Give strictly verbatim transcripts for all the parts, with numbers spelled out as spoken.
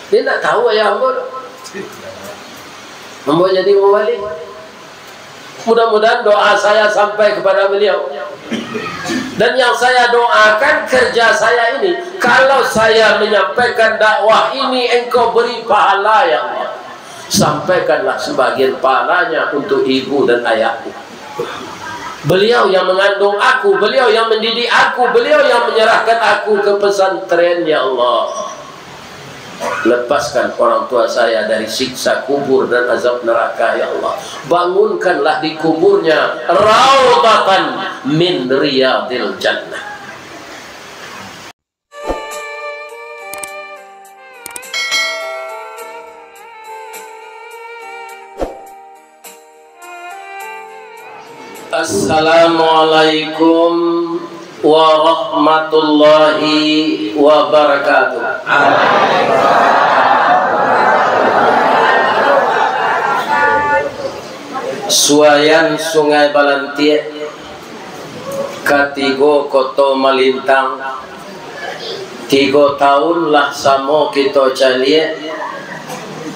Dia ndak tahu ayah ambo tu. Ambo jadi mubalik. Mudah-mudahan doa saya sampai kepada beliau. Dan yang saya doakan, kerja saya ini, kalau saya menyampaikan dakwah ini, Engkau beri pahala, ya Allah. Sampaikanlah sebagian pahalanya untuk ibu dan ayahku. Beliau yang mengandung aku, beliau yang mendidik aku, beliau yang menyerahkan aku ke pesantren, ya Allah. Lepaskan orang tua saya dari siksa kubur dan azab neraka, ya Allah. Bangunkanlah di kuburnya raudhatan min riyadil jannah. Assalamualaikum warahmatullahi wabarakatuh. Suayan Sungai Balantiak, katigo koto malintang, tigo taun lah samo kito caliak,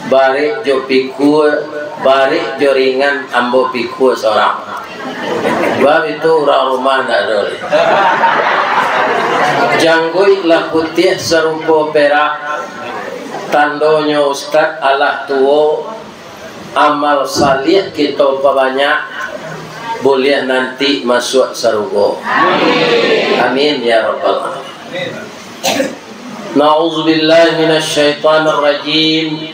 barek jo pikua, barek jo ringan ambo pikua sorang. Bab itu urang rumah ndak ado lai. Jangguik lah putiah sarupo perak, tandonyo ustad alah tuo, amal salih kito pabanyak, buliah nanti masuak sarugo. Amin ya rabbal alamin. Na'udzubillahi minasyaitonirrajim.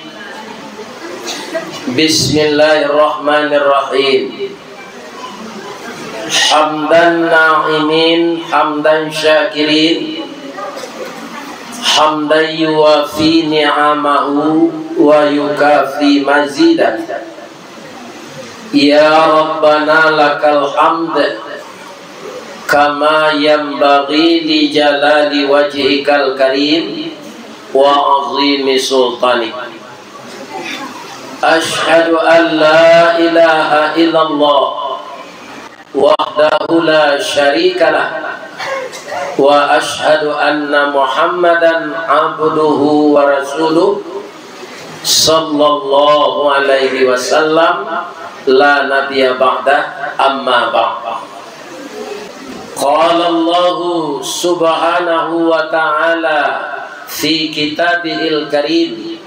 Bismillahirrahmanirrahim. Hamdan na'imin, hamdan syakirin, hamdan yuwafi ni'amahu wa yukafi mazidah. Ya Rabbana lakal hamd, kama yanbaghi li jalali wajhikal karim wa azimi sultanik. Asyhadu an la ilaha illallah wahdahu la syarikalah, wa asyhadu anna Muhammadan abduhu wa rasuluh, sallallahu alaihi wasallam, la nabiyya ba'dah, amma ba'd. Qala Allahu subhanahu wa ta'ala fi kitabihil karim,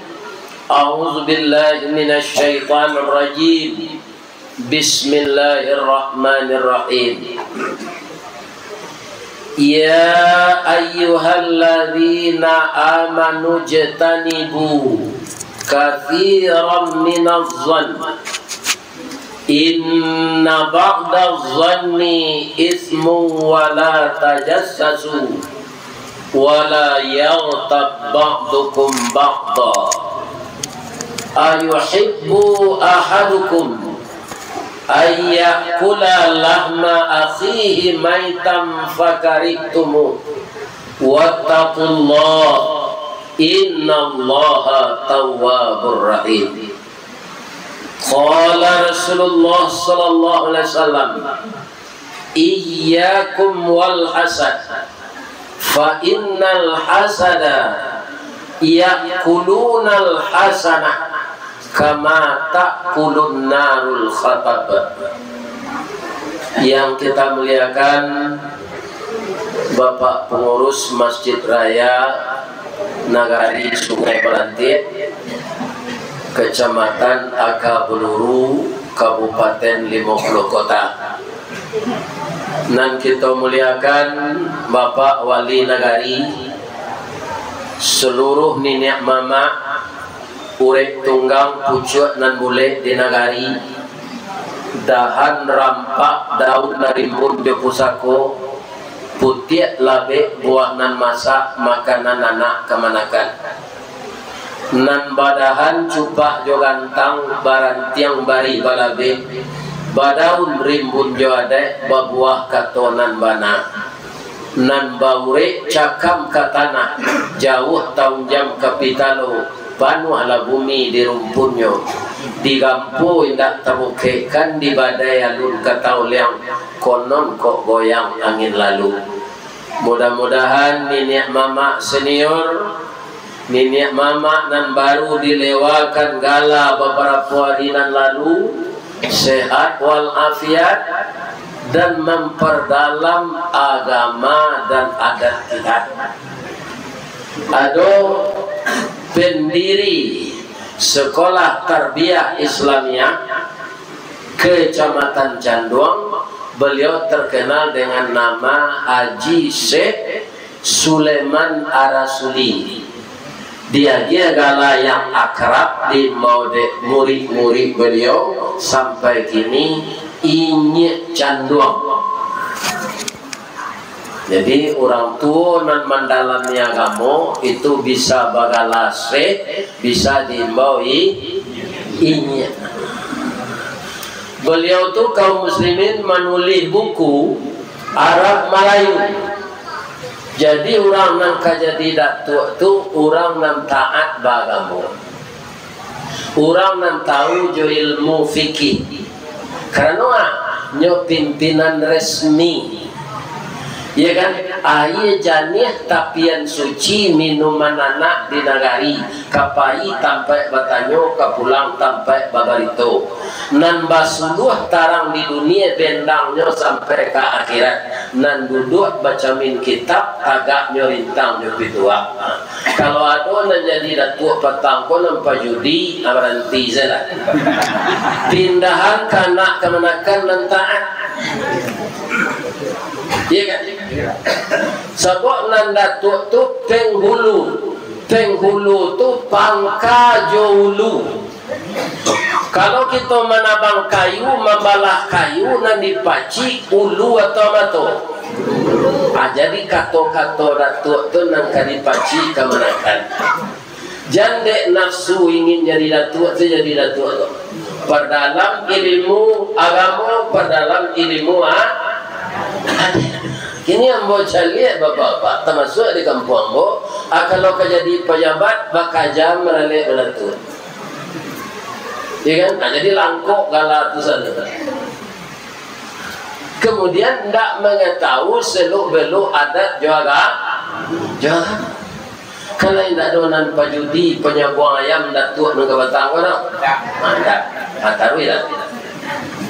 a'udzu billahi minasy syaithanir rajim. Bismillahirrahmanirrahim. Ya ayyuhalladzina amanu jtanibu katsiran minaz zann, inna ba'daz zanni itsmun wa la tajassasu, wa la yaghtab ba'dukum ba'dha. Ayuhibbu ahadukum an ya'kula lahma akhihi maitan fakarihtumuh. Wattaqullah, innallaha tawwabur rahim. Qala Rasulullah sallallahu alaihi wasallam, iyyakum wal hasad, fa innal hasada ya'kulunal hasanah kama ta'kulun narul khatab. Yang kita muliakan Bapak Pengurus Masjid Raya Nagari Sungai Balantiak, Kecamatan Aka Beluru, Kabupaten Limo Puluh Kota. Nan kito muliakan Bapak Wali Nagari, seluruh niniak mamak, urek tunggang pucuak nan bulek di nagari, dahan rampak daun nan rimbun jo pusako, putiak labek buah nan masak, makanan anak kamanakan. Nan badahan cupak jo gantang, barantiang barih balabeh, badaun rimbun jo adaik, babuah kato nan bana. Nan baurek cakam ka tanah, jauah taunjam ka pitalo, panuahlah bumi di rumpunnyo. Di gampo indak tabukekkan, di badai alun ka tauliang, konon kok goyang angin lalu. Mudah-mudahan niniak mamak senior Niniak mamak nan baru dilewakan gala babarapo ari nan lalu, sehat walafiat, dan mampardalam agama dan adat kita. Ado pendiri Sekolah Tarbiyah Islamiyah Kecamatan Canduang, beliau terkenal dengan nama Haji Syekh Sulaiman Arasuli. Diagiah gala yang akrab diimbau dek murid-murid beliau sampai kini, Inyiak Canduang. Jadi, urang tuo nan mandalami agamo itu bisa bagala syekh, bisa diimbau i-, inyiak. Beliau tu, kaum muslimin, manulih buku Arab Malayu. Jadi, urang nan ka jadi datuak tu, urang nan taat baagamo. Urang nan tahu jo ilmu fikih. Karano, ah, nyo pimpinan resmi. Iyo kan? Aia janiah tapian suci, minuman anak di nagari, ka pai tampaik batanyo, ka pulang tampaik babarito. Nan basuluah tarang di dunia, bendangnyo sampai ka akhirat. Nan duduak bacamin kitab, tagaknyo rintang jo pituah. Kalau ado nan jadi datuak patang ko nan pajudi, ah, baranti sajolah. Pindahan ka anak kamanakan nan taat. Iyo kan? Sabab nan datuak tu penghulu. Penghulu tu pangka jo ulu. Kalau kito manabang kayu, mambalah kayu, nan dipacik ulu atau mato? Ah, jadi kato-kato datuak tu nan ka dipacik kamanakan. Jan dek nafsu ingin jadi datuak tu jadi datuak tu. Pardalam ilmu agamo, pardalam ilmu a-, adat. Kini ambo caliak bapak-bapak, tamasuak di kampuang ambo, ah, kalau ka jadi pajabat, bakaja maralek badatuak. Iyo kan? Nah, jadi langkok gala tu sajo. Kemudian, ndak mangatahui seluk-beluk adat jo aga-, jo agamo. Kalau indak ado nan pajudi, panyabuang ayam, datuak nan ka batang ko, dah? Indak. Ah, indak. Ah, taruih lah.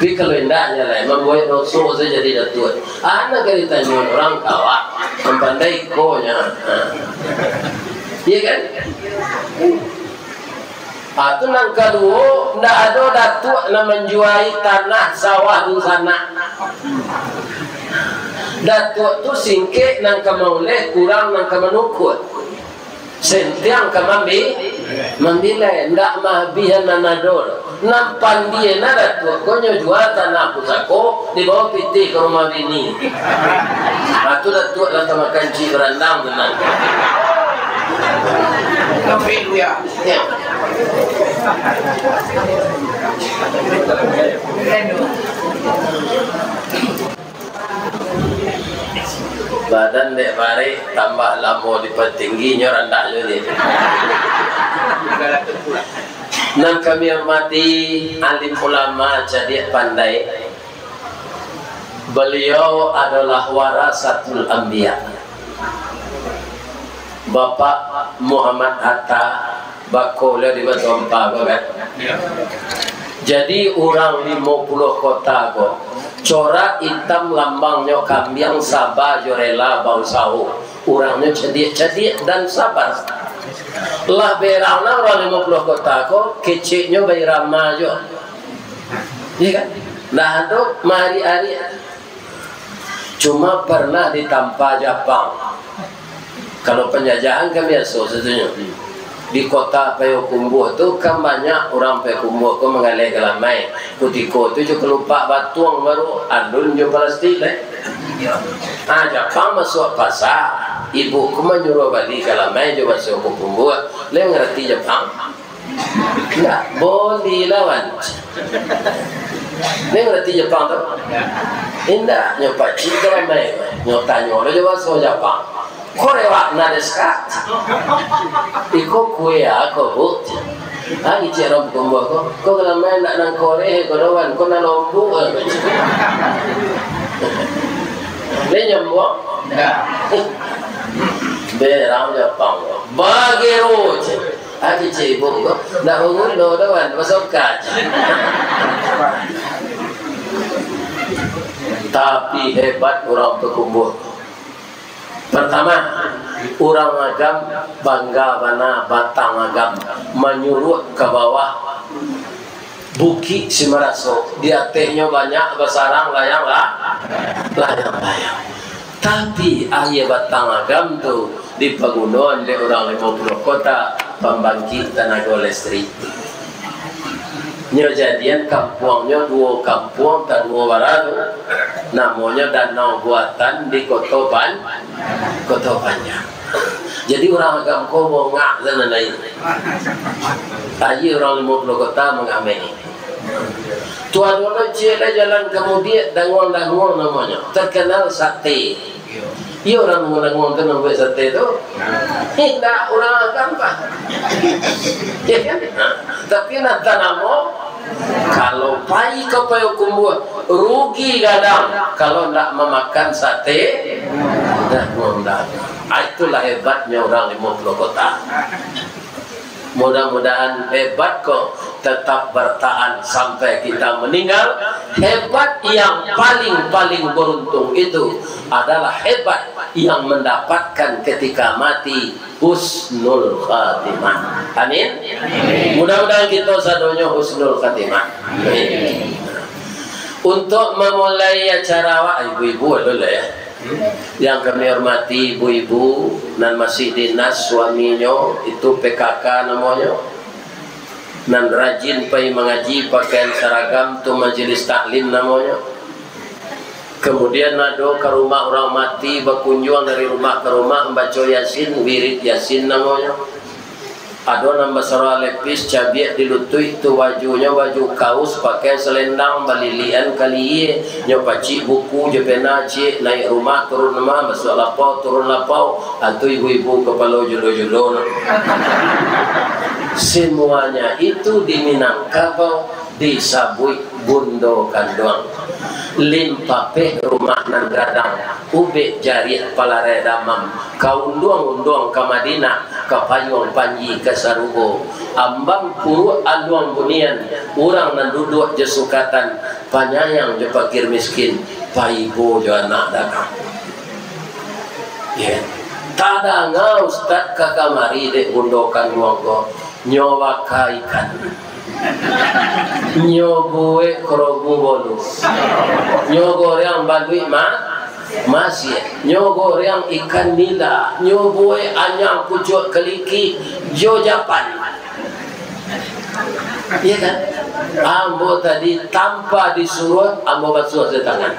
Tapi kalau indaknyo lai, mambuek doso sajo jadi datuak. Ah, nan ka ditanyo urang kawak, nan pandai iko nyo. Ah. Iyo kan? Ah, tu nan kaduo, ndak ado datuak nan manjuai tanah sawah dunsanak. Datuak tu singkek nan ka mauleh, kurang nan ka manukuak. Sentiang ka mambi-, mambilai, ndak maabihan nan ado. Nan pandie nan datuak ko nyo jua tanah pusako, dibawa pitih ka rumah bini. Ah, tu datuak lah tamakan cik barandang tu nah. Tapi, ya. Ya. Badan dek barek, tambah lamo dipatinggi, nyo randah juo ni. Nan kami hormati alim ulama, cadiak pandai. Beliau adalah warasatul anbiya. Bapak Muhammad Hatta, bako lah di Batu Ampah ko kan. Jadi, urang limo puluah kota ko, corak itam lambangnyo kambiang, saba jo rela bausaho. Urangnyo cadiak-cadiak dan sabar. Lah berang lah urang limo puluah kota ko, keceknyo bairama jo. Iyo kan? Ndak ado maarik-arik. Cuma pernah ditampa Japang. Kalau panjajahan kan biaso satunyo. Di kota Payokumbuah tu kan banyak urang Payokumbuah ko manggaleh galamai. Kutiko tu jo kalupak batuang baru, alun jo palastik lai. Ah, Japang masuak pasa, ibu ko manyuruah bali galamai jo baso Payokumbuah. Lai mangarati Japang? Indak, boli lawan. Nyo ngarati Japang tu? Indak, nyo pacik tu ramai. Nyo tanyo lo jo baso Japang. Kore wa nan desu ka? Iko kue ako, Bu. Ha, kecek urang Payokumbuah ko. Ko galamai ndak nan kore ko doh wan, ko nan lombuak. Lai nyambuang? Indak. Berang Japang ko. Bagero, cek. Ado cek ibu ko, ndak bangun doh, wan, masoka, cek. Tapi hebat urang Pakumbuah. Pertama, urang Agam bangga bana batang Agam manyuruak ka bawah Bukik Simaraso, di atehnyo banyak basarang layang lah, layang-layang. Tapi, aia batang Agam tu dipagunoan dek urang Limo Puluah Kota pambangkik tanago listrik. Nyo jadian kampuangnyo duo kampuang, taduo bara tu, namonyo Danau Buatan di Koto Pan-, Koto Panjang. Jadi, urang Agam ko bongak sanan lain. Aia urang Limo Puluah Kota mangameh. Tu ado lo ciek lai jalan ka Mudiak, Danguang-Danguang namonyo. Terkenal sate. Iyo, urang Danguang-Danguang tu nan buek sate tu. Indak, urang Agam, Pak. Ya kan? Nah, tapi nan tanamo, kalau pai ka Payakumbuah, rugi gadang kalau ndak mamakan sate Danguang-Danguang. Ah, itulah hebatnya urang Limo Puluah Kota. Mudah-mudahan hebat ko tetap bertahan sampai kita meninggal. Hebat yang paling-paling beruntung itu adalah hebat yang mendapatkan ketika mati husnul khatimah. Amin. Mudah-mudahan kita sadonyo husnul khatimah. Amin. Untuk memulai acara awak, ibu-ibu dulu ya. Yang kami hormati ibu-ibu nan masih dinas, suaminyo itu P K K namonyo, nan rajin pai mangaji, pakaian saragam tu majelis taklim namonyo. Kemudian ado ka rumah urang mati, bakunjuang dari rumah ka rumah, mambaco Yasin, wirid Yasin namonyo. Ado nan basarah lepis, cabiak di lutuik, tu bajunyo baju kaus, pakai salendang, balilian kalie, nyo pacik buku jo pena, ciek, naik rumah, turun rumah, masuak lapau, turun lapau, antu ibu-ibu kapalo julo-julo no. Semuanya itu di Minangkabau disabuik bundo kanduang. Limpapeh rumah nan gadang, ubek jariah palarai damam, ka unduang-unduang ka Madinah, ka payuang panji ka sarugo. Ambang puruak anduang bunian, urang nan duduak jo sukatan, panyayang jo pakir miskin, paibo jo anak dagang. Ya. Tadanga ustaz ka kamari dek bundo kanduang ko, nyo baka ikan. Nyo buek korobu bolu. Nyo goreng baluik ma-, masiak. Nyo goreng ikan nila. Nyo buek anyang pucuak kaliki jo japan. Iya kan? Ambo tadi tanpa disuruh, ambo basuah sajo tangan.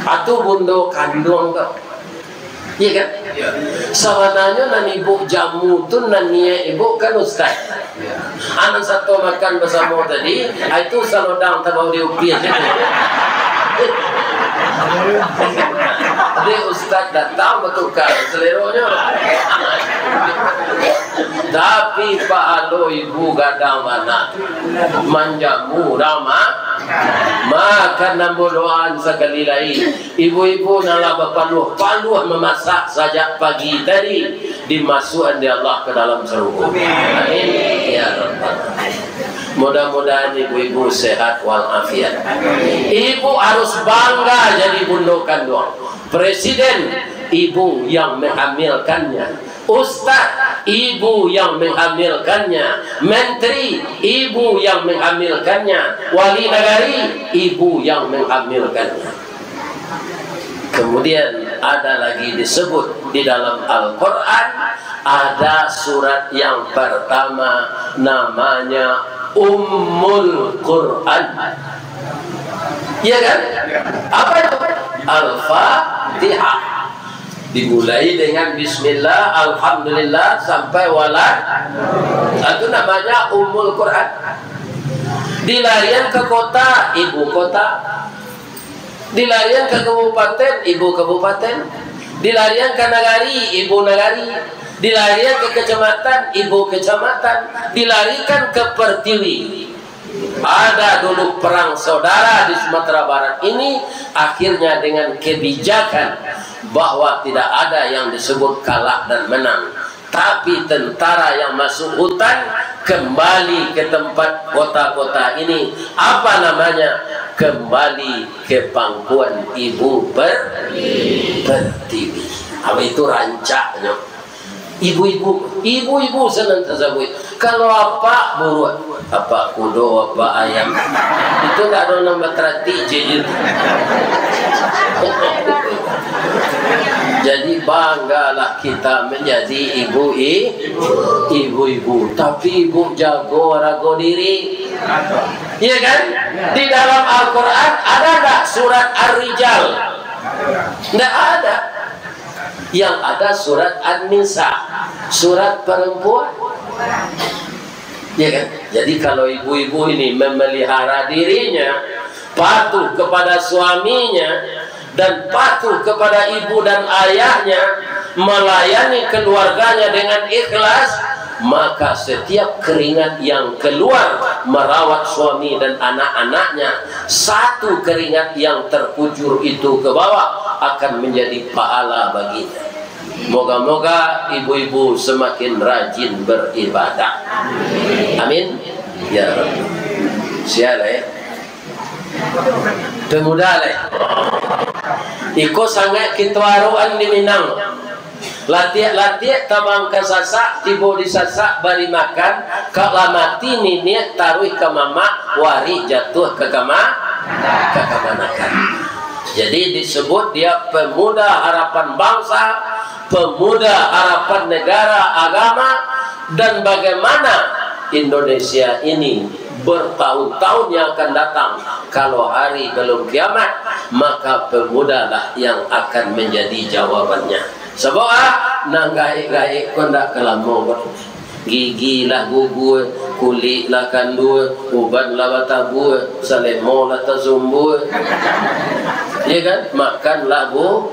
Atu bundo kanduang ko. Iya kan? Sabananyo nan ibu jamu tu, nan niaik ibu kan ustaz. Anak sato makan basamo tadi, ah, itu salodang tabao di upia situ. Jadi ustaz datang batukar saleronyo. Tapi pahalo ibu gadang bana. Manjamu urang ma-, makan ambo doaan sakali lai. Ibu-ibu nan lah bapaluah-paluah mamasak sajak pagi tadi, dimasuakan dek Allah ka dalam sarugo. Amin. Ya Rabbal Alamin. Mudah-mudahan ibu-ibu sehat walafiat. Ibu harus bangga jadi bundo kanduang. Presiden, ibu yang menghamilkannya. Ustaz, ibu yang menghamilkannya. Menteri, ibu yang menghamilkannya. Wali nagari, ibu yang menghamilkannya. Kemudian ada lagi disebut di dalam Al-Quran, ada surat yang pertama namanya Ummul Quran. Iya kan? Apa itu? Al-Fatihah. Dimulai dengan bismillah, alhamdulillah, sampai wala. Itu namanya Ummul Quran. Dilarian ke kota, ibu kota. Dilarian ke kabupaten, ibu kabupaten. Dilarian ke nagari, ibu nagari. Dilarian ke kecamatan, ibu kecamatan. Dilarikan ke pertiwi. Ada dulu perang saudara di Sumatera Barat ini, akhirnya dengan kebijakan bahwa tidak ada yang disebut kalah dan menang, tapi tentara yang masuk hutan kembali ke tempat kota-kota ini, apa namanya, kembali ke pangkuan ibu per-, pertiwi. Apa itu rancaknyo? Ibu-ibu, ibu-ibu senang tasabuik. Kalau apak buruak, apak kudo, apak ayam, itu ndak ado nan bataratik je. Jadi banggalah kita menjadi ibu-i-, ibu-ibu. Tapi ibu jago harago diri. Iya kan? Di dalam Al-Quran ada ndak surat Ar-Rijal? Ndak ada. Yang ada surat An-Nisa, surat perempuan. Ya kan? Jadi kalau ibu-ibu ini memelihara dirinya, patuh kepada suaminya, dan patuh kepada ibu dan ayahnya, melayani keluarganya dengan ikhlas, maka setiap keringat yang keluar merawat suami dan anak-anaknya, satu keringat yang terkucur itu ke bawah akan menjadi pahala baginya. Moga-moga ibu-ibu semakin rajin beribadah. Amin. Ya Rabbi. Sia lai. Pemuda lai. Iko sangaik kito aroan di Minang. Latiak-latiak tabang ka Sasak, tibo di Sasak bari makan, kok lah mati niniak taruih ka mamak, warik jatuah ka kama-, ka kamanakan. Jadi disebut dia pemuda harapan bangsa, pemuda harapan negara, agama, dan bagaimana Indonesia ini bertahun-tahun yang akan datang, kalau hari belum kiamat, maka pemudalah yang akan menjadi jawabannya. Sabab ah, nan gaek-gaek ko ndak ka lamo ko. Gigi lah gugur, kulik lah kandua, uban lah batabua, salemo lah tasumbua. Ya kan? Makan lah bu-,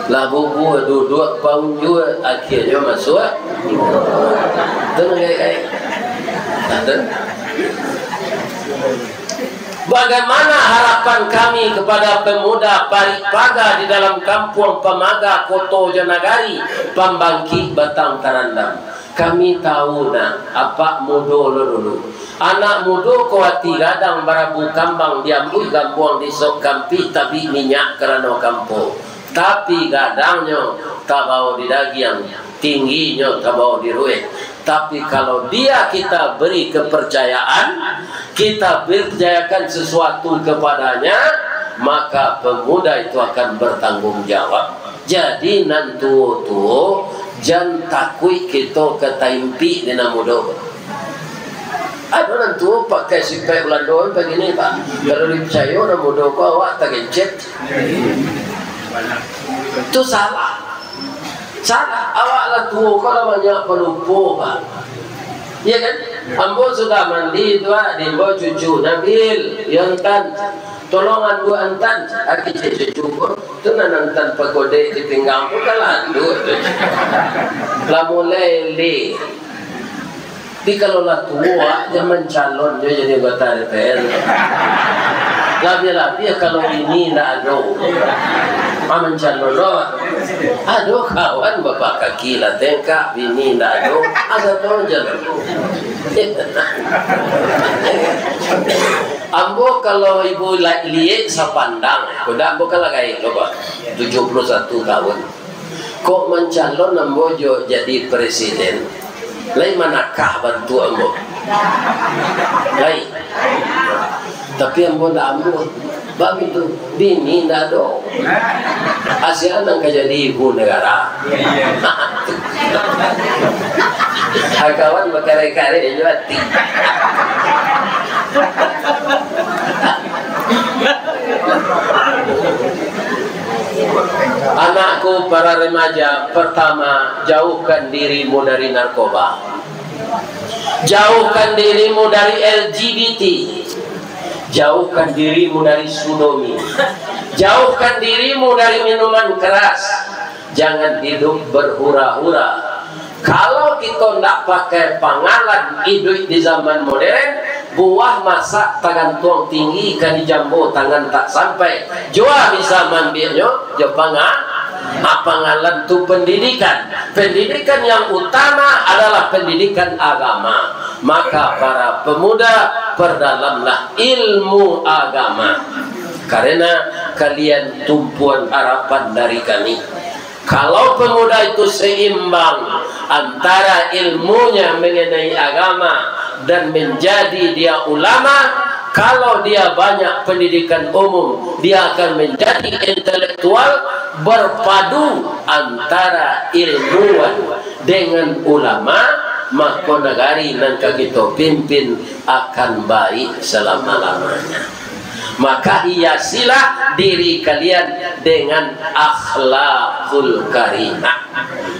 lah bubua, duduak paunjua, akhianyo masuak. Tu nan gaek-gaek. Nah, tu. Bagaimana harapan kami kepada pemuda Parik Paga di dalam Kampuang Pamaga, Koto jo Nagari, pambangkik batang tarandam? Kami tahu, nak, apak mudo lo dulu. Anak mudo ko ati gadang, barabu kambang, diambuih gambuang, disok kampih, tabik minyak karano kampo. Tapi gadangnyo tabao di dagiang, tingginyo tabao di rueh. Tapi kalau dia kita beri kepercayaan, kita percayakan sesuatu kepadanya, maka pemuda itu akan bertanggung jawab. Jadi nan tuo-tuo, jan takuik kito ka taimpik di nan mudo. Ado nan tuo pakai sipek Ulando bagini, Pak. Kalau dipicayo nan mudo ko awak tagencet. Tu salah. Salah. Awak lah tuo ko lah banyak palupo, Pak. Iya kan? Ambo sudah mandi tu, ah, diimbau cucu, "Nabil, yo Antan, tolong anduak Antan." Ah, kecek cucu ko, tu nan Antan pagodek di pinggang tu kan lah anduak tu. Lah mulai leh. Tapi kalau lah tuo, ah, jan mancalon jo jadi anggota D P R. Labiah-labiah kalau bini ndak ado. Ah, mancalon lo. Ado kawan bapak kaki lah tengkak, bini ndak ado. Asa tu jan. Ambo kalau ibu la-, liek sapandang, kuda ambo kan lah gaek lo, Pak. Tujuh puluh satu tahun. Kok mancalon ambo jo jadi presiden, lai manakah bantuak ambo. Lai. Tapi ambo ndak ambo. Bak itu, bini ndak ado. Asia nan ka jadi ibu negara. Akawan bakareh-kareh jo ati. Anakku para remaja, pertama, jauhkan dirimu dari narkoba. Jauhkan dirimu dari L G B T. Jauhkan dirimu dari sodomi. Jauhkan dirimu dari minuman keras. Jangan hidup berhura-hura. Kalau kito ndak pakai pangalan iduik di zaman modern, Buah masak tagantuang tinggi, ka dijambo tangan tak sampai. Jua bisa maambiaknyo, jo panga-, ah, pangalan tu pendidikan. Pendidikan yang utama adalah pendidikan agama. Maka para pemuda, perdalamlah ilmu agama. Karena kalian tumpuan harapan dari kami. Kalau pemuda itu seimbang antara ilmunya mengenai agama dan menjadi dia ulama, kalau dia banyak pendidikan umum, dia akan menjadi intelektual, berpadu antara ilmuwan dengan ulama, mako nagari nan ka kito pimpin akan baik salama-lamanya. Maka hiasilah diri kalian dengan akhlakul karimah.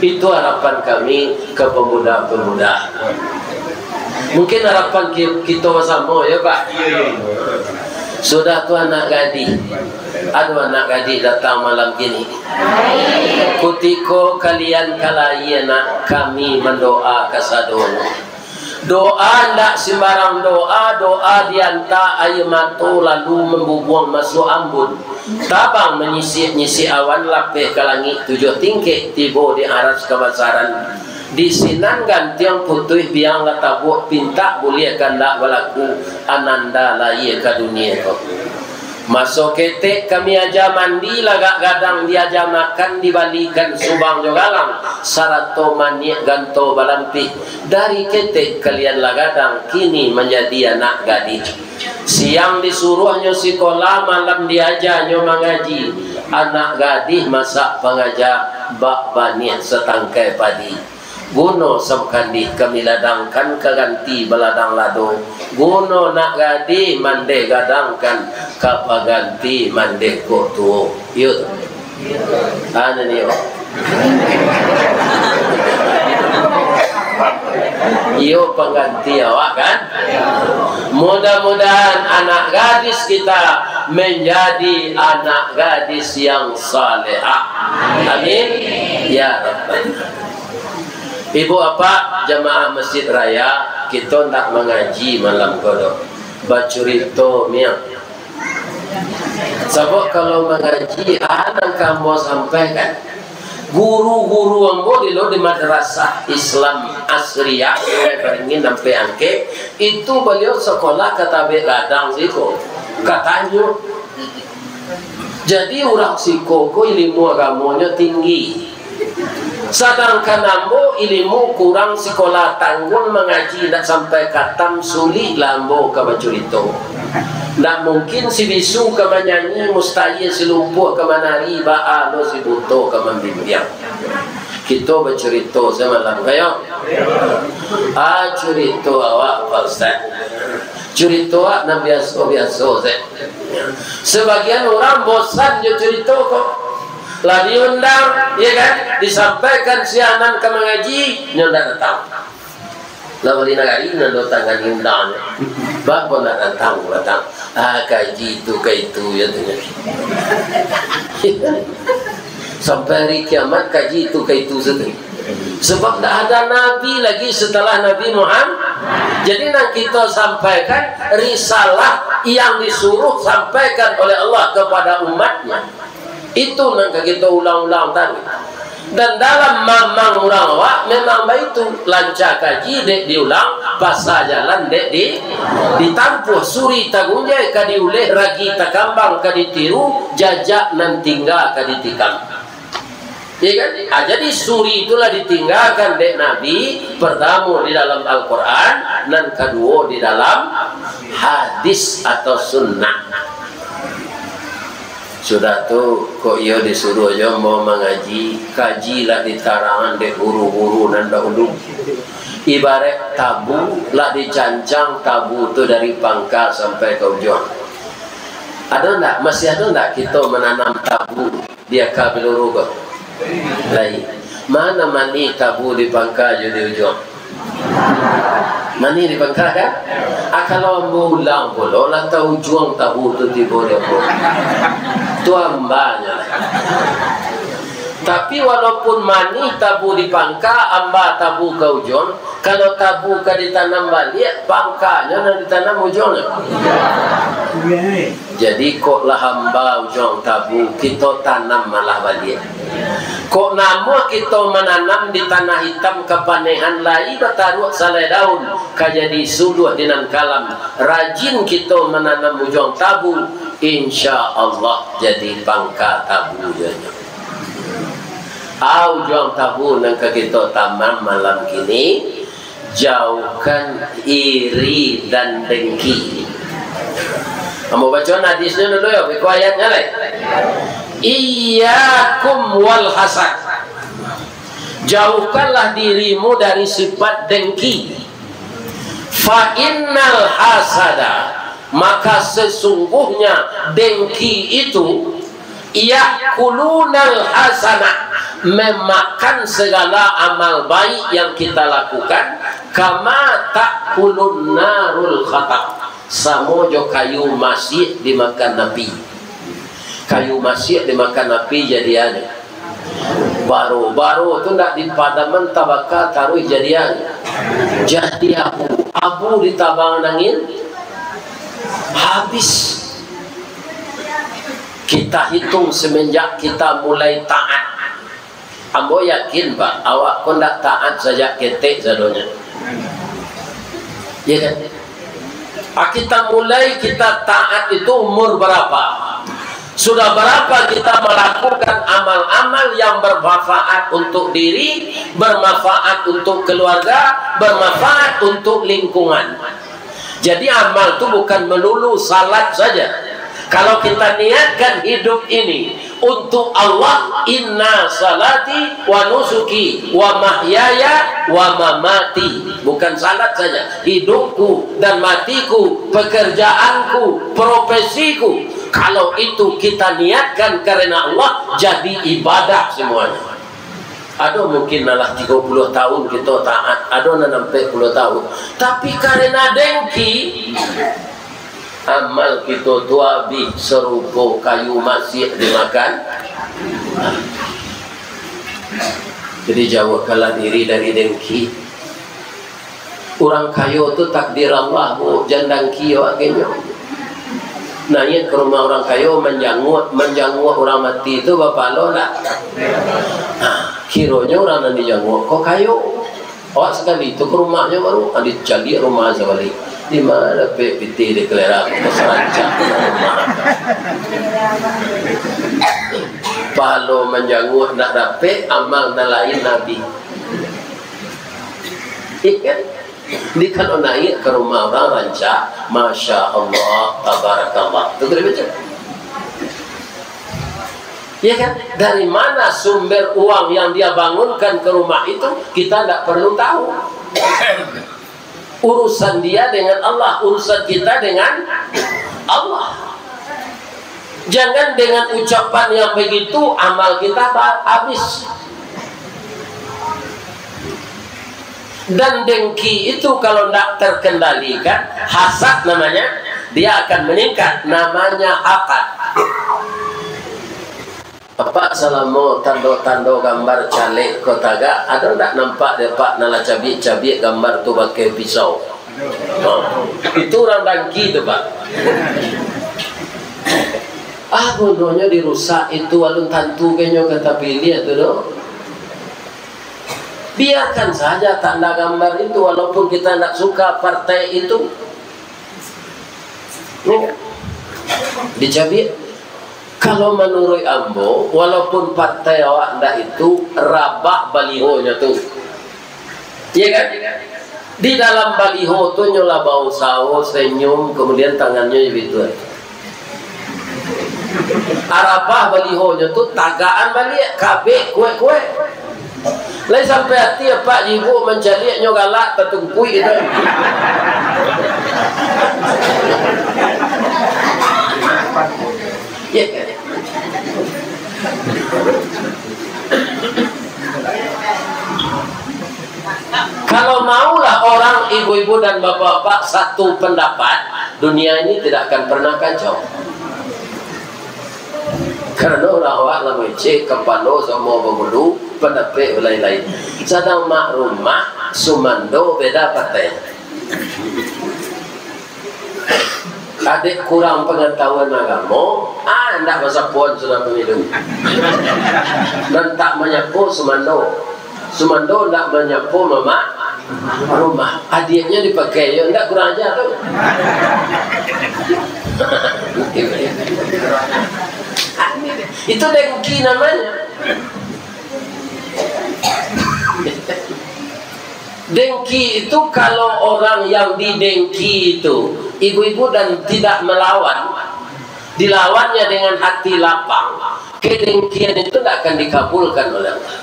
Itu harapan kami ke pemuda-pemuda. Mungkin harapan ki-, kito samo, ya, Pak? Sudah tu anak gadih. Aduh, anak gadih datang malam kini. Kutiko kalian ka lahia, nak, kami mandoa kasadonyo. Doa ndak simbarang doa, doa dianta aia mato lalu mambubuang masuak ambun. Tabang manyisik-nyisik awan, lapeh ka langik tujuah tingkek, tibo di aras kabasaran. Di sinan gantiang putuih biang lah tabuak, pintak buliah kandak balaku, ananda lahia ka dunia ko. Maso ketek kami aja mandi, lagak gadang diaja makan, dibalikan subang jo galang, sarato maniak ganto balampih. Dari ketek kalian lah gadang, kini manjadi anak gadih. Siang disuruahnyo sikolah, malam diajanyo mangaji. Anak gadih masak pangaja, bak baniah satangkai padi. Guno sabukandih kami ladangkan ka ganti baladang lado. Guno nak gadih mandeh gadangkan ka paganti mandeh kok tuo. Iyo tu. Anu ni, yo. Iyo pangganti awak, kan? Mudah-mudahan anak gadis kita menjadi anak gadis yang salehah. Amin. Ya Rabbal Alamin. Ibu apak jamaah Masjid Raya, kito ndak mangaji malam ko doh. Bacurito miang. Sabab kalau mangaji, a nan ka ambo sampaikan, guru-guru ambo dilo di Madrasah Islam Asriyah, Sungai Beringin, Ampek Angkek, itu baliau sakolah ka tabek gadang siko, ka tanjuak. Jadi, urang siko ko ilimu agamonyo tinggi. Sadangkan ambo ilimu kurang, sikolah tangguang, mangaji indak sampai katam, sulik lah ambo ka bacurito. Ndak mungkin si bisu ka manyanyi, mustahil si lumpuah ka manari, baa lo si buto ka mambimbiang. Kito bacurito samalam, kayo? Ah, curito awak, Pak Ustaz. Curito awak nan biaso-biaso se. Sabagian urang bosan jo curito ko. Lah diundang, iyo kan, disampaikan si Anan ka mangaji, nyo ndak datang. Lah bali nagari nan datang ka diundang. Baa kok ndak datang, datang. Ah, kaji itu, ka itu, yo tu. Sampai hari kiamat, kaji itu, ka itu sajo. Sebab ndak ada nabi lagi setelah Nabi Muhammad. Jadi, nan kito sampaikan, risalah yang disuruh sampaikan oleh Allah kepada umatnya. Itu nan ka kito ulang-ulang tadi. Dan dalam mamang urang awak memang baitu, lanca kaji dek diulang, pasa jalan dek di-, ditampuah, suri tagunjai ka diuleh, ragi takambang ka ditiru, jajak nan tingga ka ditikam. Iya kan? Ah, jadi suri itulah ditinggakan dek Nabi, pertamo di dalam Al-Quran, nan kaduo di dalam hadis atau sunnah. Sudah tu, kok iyo disuruah jo ambo mangaji, kaji lah ditarangan dek guru-guru nan dahulu. Ibarat tabu, lah dicancang tabu tu dari pangka sampai ka ujuang. Ado ndak? Masih ado ndak kito mananam tabu di aka biluru ko? Lai. Mana manih tabu di pangka jo di ujuang? Manih di pangka, kan? Ah, kalau ambo ulang pulo, lah taujuang tabu tu tibo di ambo. Tu ambanyo lah. Tapi walaupun manih tabu di pangka, amba tabu ka ujuang, kalau tabu ka ditanam baliak, pangkanyo nan ditanam ujuangnyo. Jadi, kok lah amba ujuang tabu, kito tanam malah baliak. Kok namuah kito mananam di tanah itam kapanehan lai bataruak salai daun, ka jadi suluah di nan kalam. Rajin kito mananam ujuang tabu, insya Allah jadi pangka tabu juo nyo. A ujuang tabu nan ka kito tanam malam kini, jauahkan iri dan dengki. Ambo baco hadisnyo dulu yo, iko ayatnyo lai. Iyyakum wal hasad. Jauhkanlah dirimu dari sifat dengki. Fa innal hasada, maka sesungguhnya dengki itu, yakulunal hasanah, memakan segala amal baik yang kita lakukan, kama takulun narul khatab, samo jo kayu masiak dimakan api. Kayu masiak dimakan api jadiannyo. Baro-baro tu ndak dipadaman, tabaka taruih jadian. Jadi abu, abu ditabang angin, habis. Kita hitung semenjak kita mulai taat. Ambo yakin, Pak, awak ko ndak taat sajak ketek sadonyo. Ya kan? Ah, kita mulai, kita taat itu umur berapa? Sudah berapa kita melakukan amal-amal yang bermanfaat untuk diri, bermanfaat untuk keluarga, bermanfaat untuk lingkungan? Jadi, amal tu bukan melulu salat saja. Kalau kita niatkan hidup ini untuk Allah, "Inna salati wa nusuki wa mahyaya wa mamati." Bukan salat saja, hidupku dan matiku, pekerjaanku, profesiku. Kalau itu kita niatkan karena Allah, jadi ibadah semuanya. Ado mungkin alah tigo puluah tahun kito taat, ado nan ampek puluah tahun. Tapi karena dengki, amal kito tu abih sarupo kayu masiak dimakan. Jadi, jauahkanlah diri dari dengki. Urang kayo tu takdir Allah, Bu, jan dangki awak ka inyo. Naiak ka rumah urang kayo, manjanguak, manjanguak urang mati tu bapahalo ndak? Nah, kironyo urang nan dijanguak ko kayo. Awak sakali tu ka rumahnyo baru, ah, dicaliak rumah sabalik. Di ma dapek pitih di kalera ko, sarancak rumah. Pahalo manjanguak ndak dapek, amal nan lain abih. Iya kan? Jadi, kalau naiak ka rumah urang rancak, Masya Allah, Tabarakallah. Tu kena baca. Ya kan? Dari mana sumber uang yang dia bangunkan ke rumah itu, kita ndak perlu tahu. Urusan dia dengan Allah, urusan kita dengan Allah. Jangan dengan ucapan yang begitu, amal kita ba-, habis. Dan dengki itu kalau ndak terkendalikan, hasad namanya, dia akan meningkat, namanya hasad. Apak, salamo tando-tando gambar caleg ko tagak, ado ndak nampak dek Apak nan lah cabiak-cabiak gambar tu pakai pisau? Ha. Itu urang dangki tu, Pak. Ah, gunonyo dirusak itu, alun tantu ka inyo ka tapiliah tu doh. Biarkan saja tanda gambar itu, walaupun kita ndak suka partai itu. Ya kan? Dicabiak. Kalau manuruik ambo, walaupun partai awak ndak itu, rabak balihonyo tu. Iya kan? Di dalam baliho tu nyo lah bausaho, senyum, kemudian tangannyo jo itu. Arabah balihonyo tu tagakan baliak, kabek kuek-kuek. Lai sampai ati apak jibuak mancaliak nyo galak tatungkuik itu. Ya kan? Kalau maulah orang, ibu-ibu dan bapak-bapak, satu pendapat, dunia ini tidak akan pernah kacau. Karano urang awak lah mangecek, kapalo samo babulu, pandapek balai-lai. Sadang mak rumah, sumando beda patai. Adek kurang pangatahuan agamo, ah, ndak basapoan sudah pamilu. Nan tak manyapo sumando. Sumando ndak manyapo mamak rumah. Adiaknyo dipakai, yo ndak kurang aja tu. Itu dengki namanya. Dengki itu kalau orang yang didengki itu ibu-ibu dan tidak melawan, dilawannya dengan hati lapang, kedengkian itu tidak akan dikabulkan oleh Allah.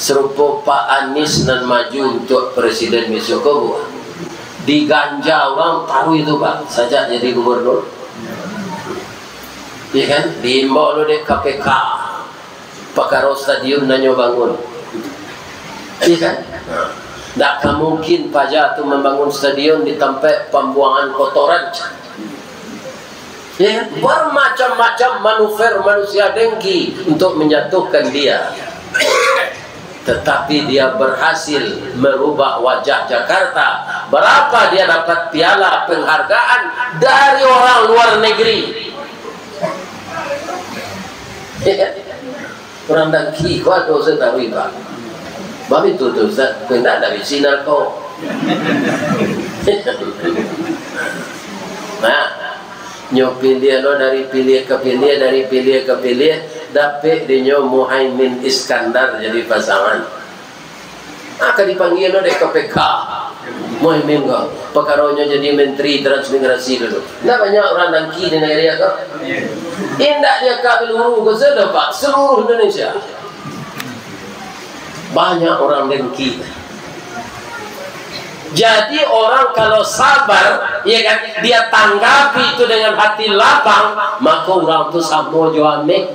Serupo Pak Anies nan maju untuk presiden besok ko, Bu. Diganja urang taruih tu, Pak, sajak jadi gubernur. Iya kan? Diimbau lo dek K P K. Pakaro stadion nan nyo bangun. Iya kan? Ndak ka mungkin paja tu mambangun stadion di tampek pambuangan kotoran. Ya, bermacam-macam manuver manusia dengki untuk menjatuhkan dia. Tetapi dia berhasil merubah wajah Jakarta. Berapa dia dapat piala penghargaan dari orang luar negeri? Ya. Urang dengki ko ado sataruih, Pak. Bab itu tu, Ustaz, ko indak dari sinar ko. Nah, nyo piliah lo dari piliah ka piliah, dari piliah ka piliah, dapek dinyo Muhaimin Iskandar jadi pasangan. Ah, ka dipanggia lo dek K P K. Muhaimin ko, pakaronyo jadi menteri transmigrasi dulu. Ndak banyak urang dengki di nagari ko. Indak di Aka Biluru ko sajo, Pak, seluruh Indonesia. Banyak urang dengki. Jadi orang kalau sabar, ya kan, dia tanggapi itu dengan hati lapang, maka urang tu samo jo ameh.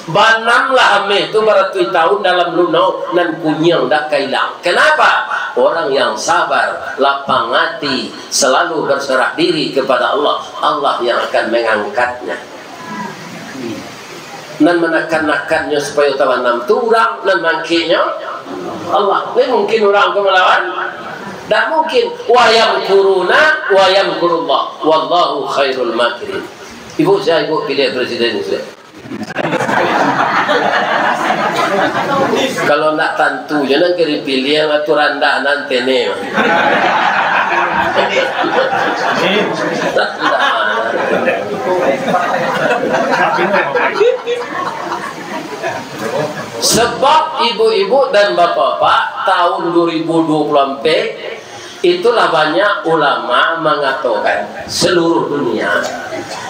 Banamlah ameh tu baratuih tahun dalam lunau, nan kuniang dak ka ilang. Kenapa? Orang yang sabar, lapang hati, selalu berserah diri kepada Allah, Allah yang akan mengangkatnya. Nan manakan-nakannyo supayo tabanam tu urang, nan mangkeknyo Allah. Lai mungkin urang tu malawan? Dak mungkin. Wa yamkuruna wa yamkurullah, wallahu khairul makirin. Ibu, sia ibu piliah presiden, sia? Kalau ndak tantu, jangan kiri pilih yang aturan dah nanti ni. Sebab ibu-ibu dan bapak-bapak, tahun dua ribu dua puluh empat, itulah banyak ulama mangatokan seluruh dunia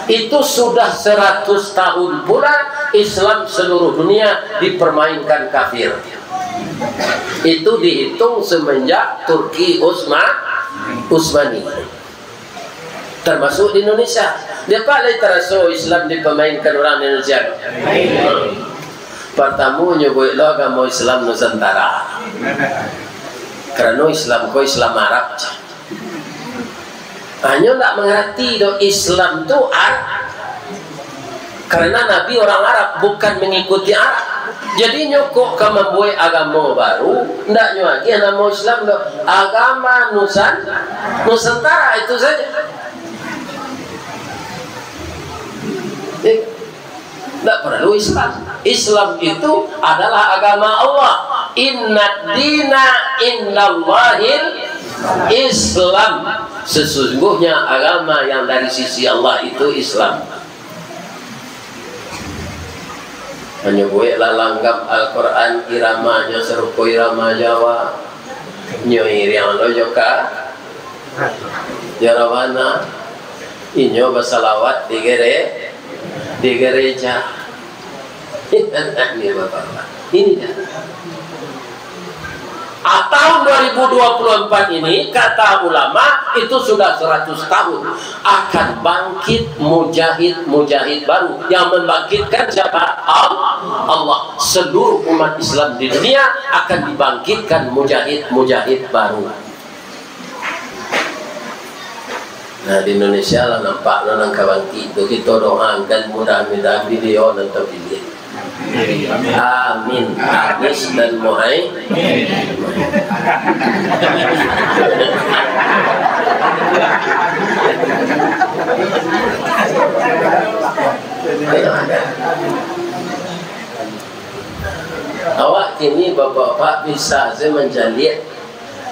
itu sudah seratus tahun pula Islam seluruh dunia dipermainkan kafir. Itu dihitung semenjak Turki Utsma-, Utsmani. Termasuk di Indonesia. Dia pak lai taraso Islam dipamainkan urang Indonesia? Partamo nyo buek lo agamo Islam Nusantara. Karano Islam ko Islam Arab. Hanyo ndak mangarati doh Islam tu Arab. Karena Nabi orang Arab, bukan mengikuti Arab. Jadi nyo kok ka mambuek agamo baru, ndak nyo agiah namo Islam doh. Agama Nusan-, Nusantara itu saja. Eh, ndak perlu Islam. Islam itu adalah agama Allah. Inna dina indallahil Islam. Sesungguhnya agama yang dari sisi Allah itu Islam. Hanyo buek lah langgam Al-Quran, iramanyo sarupo irama Jawa. Nyo iriang lo jo ka, jo rawana. Inyo basalawat di gere-, di gereja. Ini Bapak-bapak. Ini dah. Ah, tahun dua ribu dua puluh empat ini, kata ulama, itu sudah seratus tahun, akan bangkit mujahid-mujahid baru. Yang membangkitkan siapa? Al-, Allah. Seluruh umat Islam di dunia akan dibangkitkan mujahid-mujahid baru. Nah, di Indonesia lah nampak lo nan ka bangkik tu. Kito doakan mudah-mudahan baliau nan tapiliah. Amin. Anies dan Muhaimin. Awak kini bapak-bapak bisa saja mancaliak.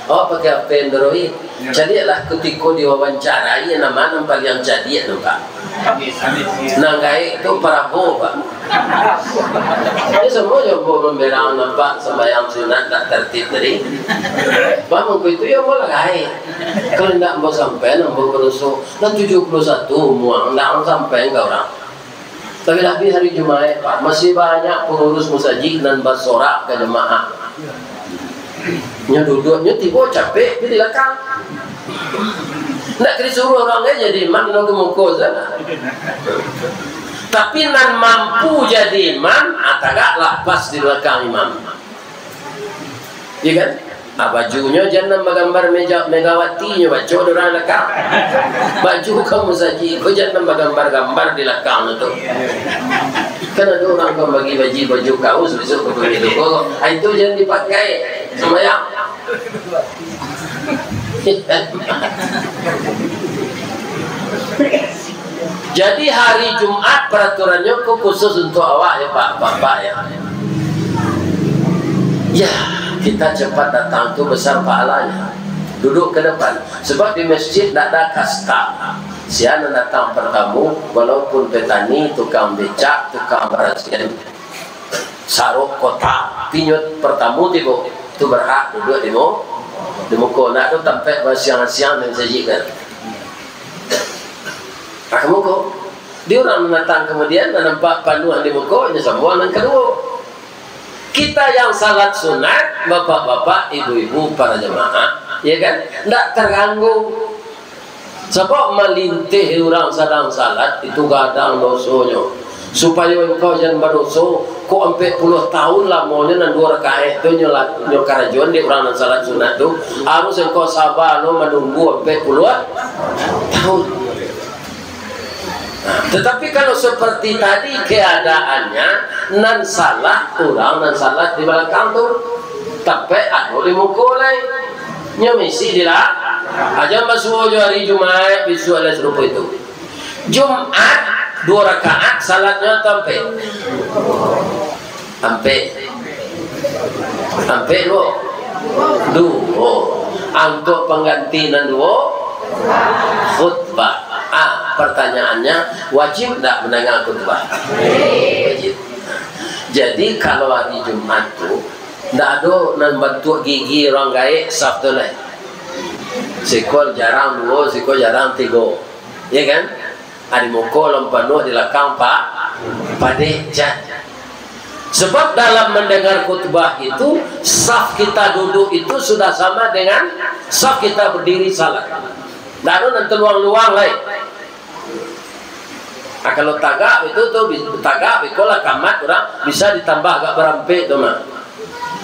Awak pakai H P Android. Caliaklah kutiko diwawancarai, nama nan paliang caliak tu, Pak. Nan gaek tu Prabowo, Pak. Ini semua nyoba mamberang nampak sambayang sunat tak tertib tadi. Bang, mangko itu yo ambo lah gaek. Kalau indak ambo sampai, ambo badoso. Lah tujuh puluh satu umua, indak sampai ka urang. Labiah-labiah hari Jumaik, Pak, masih banyak pangurus musajik nan basorak ka jamaah. Nyo duduak, nyo tibo capek, pi di lakang. Ndak ka disuruah urang lai jadi imam, nyo ka muko sana. Tapi nan mampu jadi imam, ah, tagaklah pas di balakang imam. Iya kan? Ah, bajunyo jan nan bagambar meja, Megawati nyo baco di urang lakang. Baju ka musajik ko jan nan bagambar-gambar di lakang tu. Kan ado urang ka bagi baju, baju kaus, bisuak ka bagi tu ko. Ah, itu jan dipakai sumbayang. Jadi, hari Jumat paraturannyo ko khusus untuak awak, ya, Pak, Bapak, ya. Ya, kita cepat datang tu besar pahalanya. Duduk ke depan. Sebab di masjid ndak ada kasta. Sia nan datang pertamo, walaupun petani, tukang becak, tukang barasiahan sarok kota, inyo pertamo tibo, tu berhak duduk di mu-, di muko. Ndak ado tampek basiang-asiang di masajik kan. Nah, ka muko. Di urang nan datang kemudian, nan nampak panuah di muko, inyo sambuang nan kaduo. Kita yang salat sunat, bapak-bapak, ibu-ibu, para jamaah, ya kan, ndak terganggu. Sabab malintih urang sadang salat, itu gadang dosonyo. Supayo engkau jan badoso, kok ampek puluah tahun lamonyo nan duo rakaat tu nyo la-, nyo karajoan dek urang nan salat sunat tu, harus engkau saba lo manunggu ampek puluah tahun. Nah, tetapi kalau seperti tadi keadaannya, nan salah urang nan salat di balakang tu, tampek ado di muko lai. Nyo misi di la-, ah, jan basuo jo hari Jumaik, bisuak lai sarupo itu. Jumaik, duo rakaat, salatnyo ampek. Ampek. Ampek duo. Duo. Untuak pangganti nan duo, khutbah. Ah, pertanyaannya, wajib ndak mandanga khutbah? Wajib. Jadi, kalau hari Jumaik tu, ndak ado nan bantuak gigi urang gaek saf tu lai. Siko jarang duo, siko jarang tigo. Ya kan? Di muko lah panuah, di lakang pa-, padek, jan. Sebab dalam mendengar khutbah itu, saf kita duduk itu sudah sama dengan saf kita berdiri salat. Ndak ado nan taluang-luang lai. Ah, kalau tagak itu tu, bi-, tagak beko lah kamat urang, bisa ditambah agak barampek tu mah.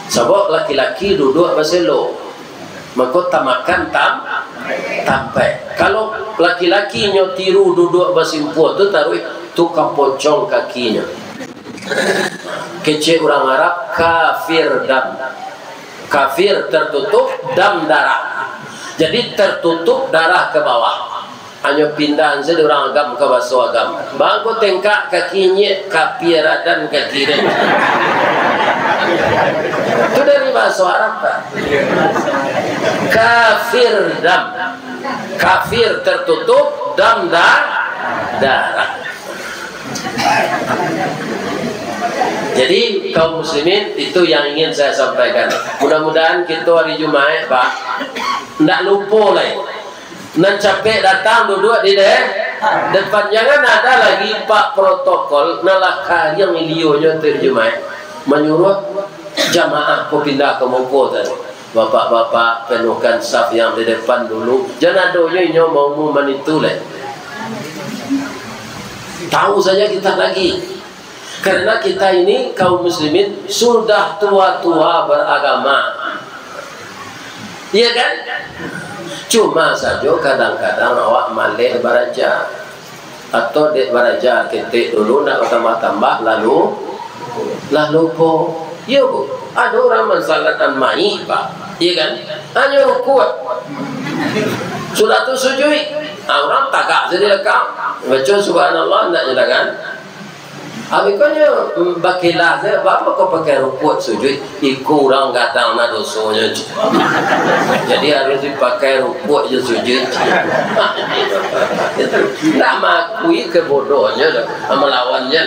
Sabab laki-laki duduak baselo, mako tamakan tam-, tampek. Kalau laki-laki nyo tiru duduak basimpuah tu, taruih tu ka pocong kakinyo. Kecek urang Arab, kafir dam. Kafir tertutup, dam darah. Jadi tertutup darah ke bawah. Hanyo pindahan sajo urang agam ka baso agam. Bangko tengkak kaki inyiak, kapia radan kaki den. Tu dari baso Arab, Pak. Kafir dam. Kafir tertutup, dam da-, darah. Jadi, kaum muslimin, itu yang ingin saya sampaikan. Mudah-mudahan kito hari Jumaik, Pak, ndak lupo lai. Nan capek datang duduak di de-, depan. Jangan ada lagi pak protokol, nan lah kariang ilionyo tu di Jumaik, manyuruah jamaah ko pindah ka muko tadi. Bapak-bapak, penuhkan saf yang di depan dulu. Jan ado jo inyo maumuman itu lai. Tahu saja kita lagi. Karena kita ini kaum muslimin sudah tua-tua beragama. Iya kan? Cuma sajo kadang-kadang awak maleh baraja. Atau dek baraja ketek dulu, ndak batambah-tambah, lalu lah lupo. Iyo, Bu. Ado urang mansalat an mayik, Pak. Iyo kan? Hanyo rukuak. Sudah tu sujuik. Ah, urang tagak sajo di lakang. Baco subhanallah, ndak nyo tangan. Abih ko nyo, mm, bakelah sajo, baa kok pakai rukuak sujuik? Iko urang gadang nah dosonyo. Jadi harus dipakai rukuak jo sujuik. Ndak mangakui kebodohannyo doh, malawannyo.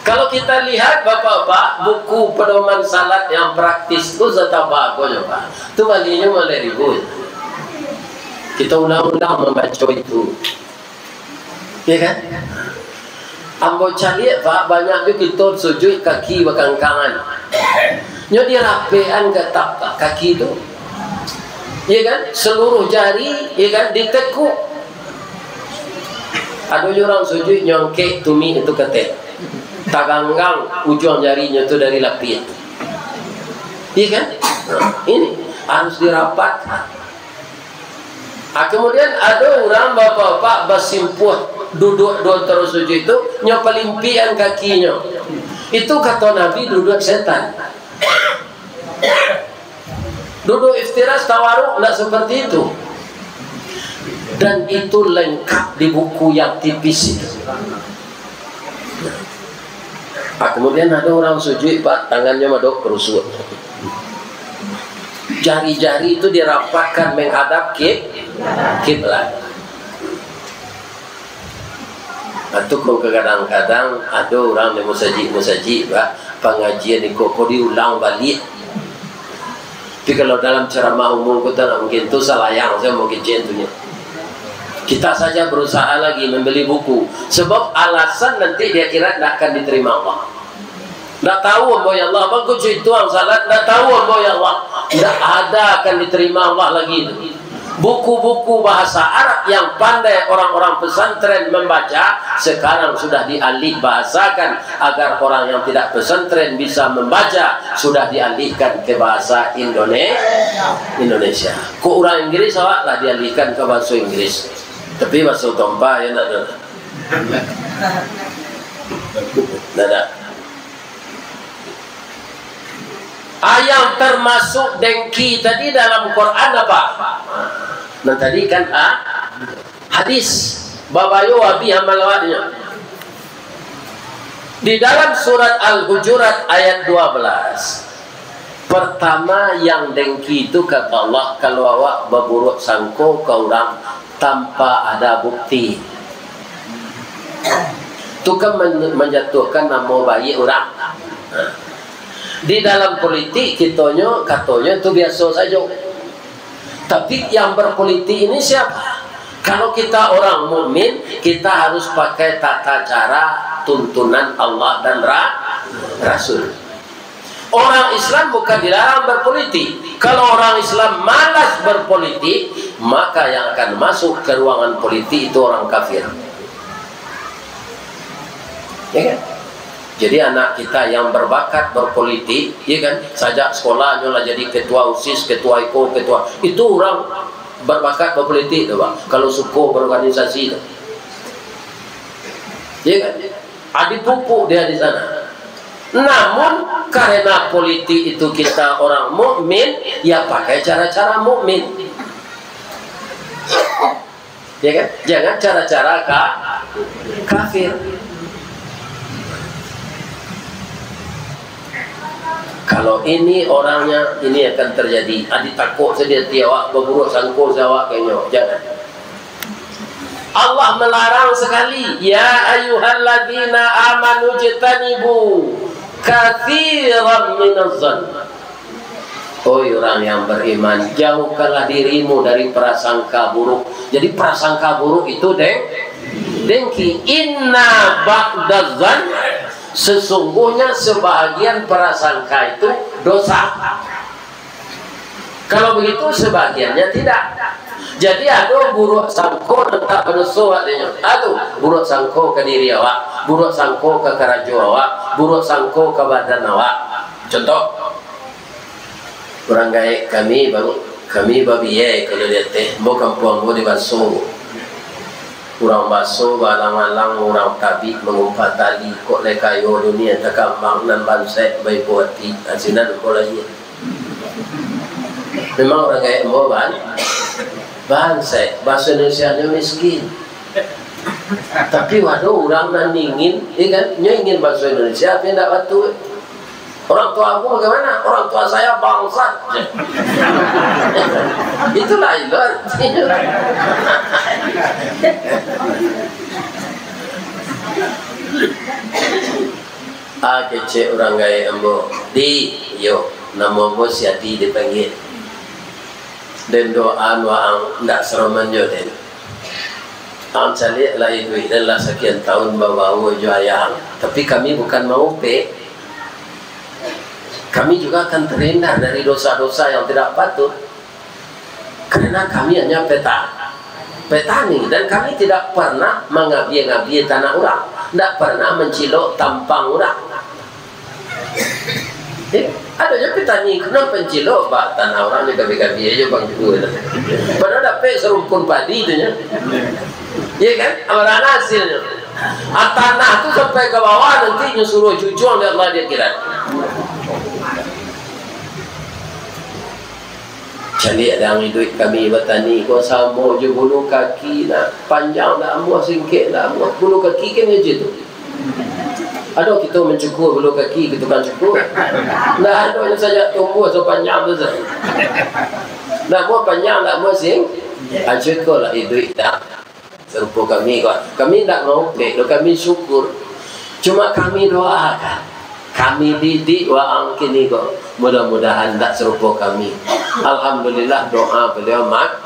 Kalau kita lihat, Bapak-bapak, buku pedoman salat yang praktis tu sataba ko nyo, Pak. Tu balinyo maleh ribu. Kita ulang-ulang mambaco itu. Ya kan? Ambo caliak, Pak, banyak jo kito sujuik kaki bakangkangan. Nyo dirapekan ka tap-, kaki tu. Ya kan? Seluruh jari, ya kan, ditekuk. Ado jo urang sujuik nyo angkek tumik itu kateh. Taganggang ujuang jarinyo tu dari lapia. Iya kan? Nah, ini harus dirapatkan. Ah, kemudian ado urang bapak-bapak basimpuah duduak duo antaro sujuik tu, nyo palimpikan kakinyo. Itu kato Nabi duduak setan. Duduk iftiras tawaruk, ndak seperti itu. Dan itu lengkap di buku yang tipis itu. Ah, kemudian ada orang sujud, Pak, tangannya madok kerusuh. Jari-jari itu dirapatkan menghadap kib-, kiblat. Nah, tu kok kadang-kadang ado urang di musajik-musajik, Pak, pangajian iko ko diulang baliak. Tapi kalau dalam ceramah umum ko, tak mungkin, tu salayang sajo mungkin cen tu nyo. Kita saja berusaha lagi membeli buku, sebab alasan nanti di akhirat ndak akan diterima Allah. Ndak tahu ambo, ya Allah, bangku cuit tuang salat, ndak tahu ambo, ya Allah. Ndak ada akan diterima Allah lagi itu. Buku-buku bahasa Arab yang pandai orang-orang pesantren membaca, sekarang sudah dialih bahasakan agar orang yang tidak pesantren bisa membaca, sudah dialihkan ke bahasa Indone-, Indonesia. Kok urang Inggris awak lah dialihkan ke bahasa Inggris. Tapi bahasa Tompa ya ndak ada. Ndak ada. Ah, yang termasuk dengki tadi dalam Quran apa? Nah, tadi kan, ah, hadis. Babayo abih amal awaknyo. Di dalam surat Al-Hujurat ayat dua belas, pertama yang dengki itu kata Allah, kalau awak baburuak sangko ka urang tanpa ada bukti. Tu kan men-, manjatuahkan namo baiak urang. Di dalam politik, kitonyo, katonyo tu biaso sajo. Tapi yang berpolitik ini siapa? Kalau kita orang mukmin, kita harus pakai tata cara tuntunan Allah dan Ra-, Rasul. Orang Islam bukan dilarang berpolitik. Kalau orang Islam malas berpolitik, maka yang akan masuk ke ruangan politik itu orang kafir. Ya kan? Jadi anak kita yang berbakat berpolitik, ya kan? Sajak sekolah nyo lah jadi ketua OSIS, ketua iko, ketua. Itu urang berbakat berpolitik tu, Bang. Kalau suko berorganisasi tu. Ya kan? Ah, dipupuk dia di sana. Namun, karena politik itu kita orang mukmin, ya pakai cara-cara mukmin. Ya kan? Jangan cara-cara ka-, kafir. Kalau ini orangnya, ini akan terjadi. Adi takut sadia tiawak, baburuak sangko sajo awak ka inyo. Jangan. Allah melarang sekali, "Ya ayyuhalladzina amanu jtanibu katsiran minaz zan." Oi orang yang beriman, jauhkanlah dirimu dari prasangka buruk. Jadi prasangka buruk itu deng-, dengki. Inna ba'daz zan, sesungguhnya sebahagian prasangka itu dosa. Kalau begitu, sebahagiannya tidak. Jadi, ado buruak sangko nan tak badoso awak dek nyo. Ah, tu, buruak sangko ka diri awak, buruak sangko ka karajo awak, buruak sangko ka badan awak. Contoh, urang gaek kami, bang, kami babiai kalau di ateh, ambo kampuang ambo di Baso. Urang Baso baalang-alang, urang tabik mangumpa tali, kok lai kayo dunia takambang, nan bansaik baibo ati, ah, sinan ambo lahia. Memang urang gaek ambo ban-, bansaik, bahaso Indonesianyo miskin. Tapi ado urang nan ingin, iya kan, nyo ingin bahaso Indonesia, tapi indak batua. Orang tua aku bagaimana? Orang tua saya bangsat. Itulah itu artinya. Ah, kecek urang gaek ambo. Di, yo, namo ambo si Adi dipanggia. Den doa waang ndak saroman jo den. Ang caliak lah iduik den lah sakian tahun babaua jo ayah ang. Tapi kami bukan maupek. Kami juga akan terhindar dari dosa-dosa yang tidak patut. Karena kami hanya peta-, petani dan kami tidak pernah mangabia-ngabia tanah urang, ndak pernah mancilok tampang urang. Eh, ado jo petani, kenapa cilok, ba, tanah urang ni gabe-gabe ajo bang juo tu. Padahal dapek sarumpun padi tu nyo. Iya kan? Amarana hasilnyo. Ah, tanah tu sampai ka bawah, nanti nyo suruah jujuang dek Allah di akhirat. Caliak dang iduik kami batani ko, samo jo bulu kaki, nak panjang dak amuah, singkek dak amuah. Bulu kaki kan kecek tu. Ado kito mancukur bulu kaki ka tukang cukur? Ndak ado, nyo sajak tumbuah sapanjang tu sajo. Ndak amuah panjang, ndak amuah sing-, ah, cukuiklah iduik dang. Sarupo kami ko. Kami ndak maupek doh, kami syukur. Cuma kami doakan. Kami didik waang kini ko. Mudah-mudahan ndak sarupo kami. Alhamdulillah, doa baliau mak-,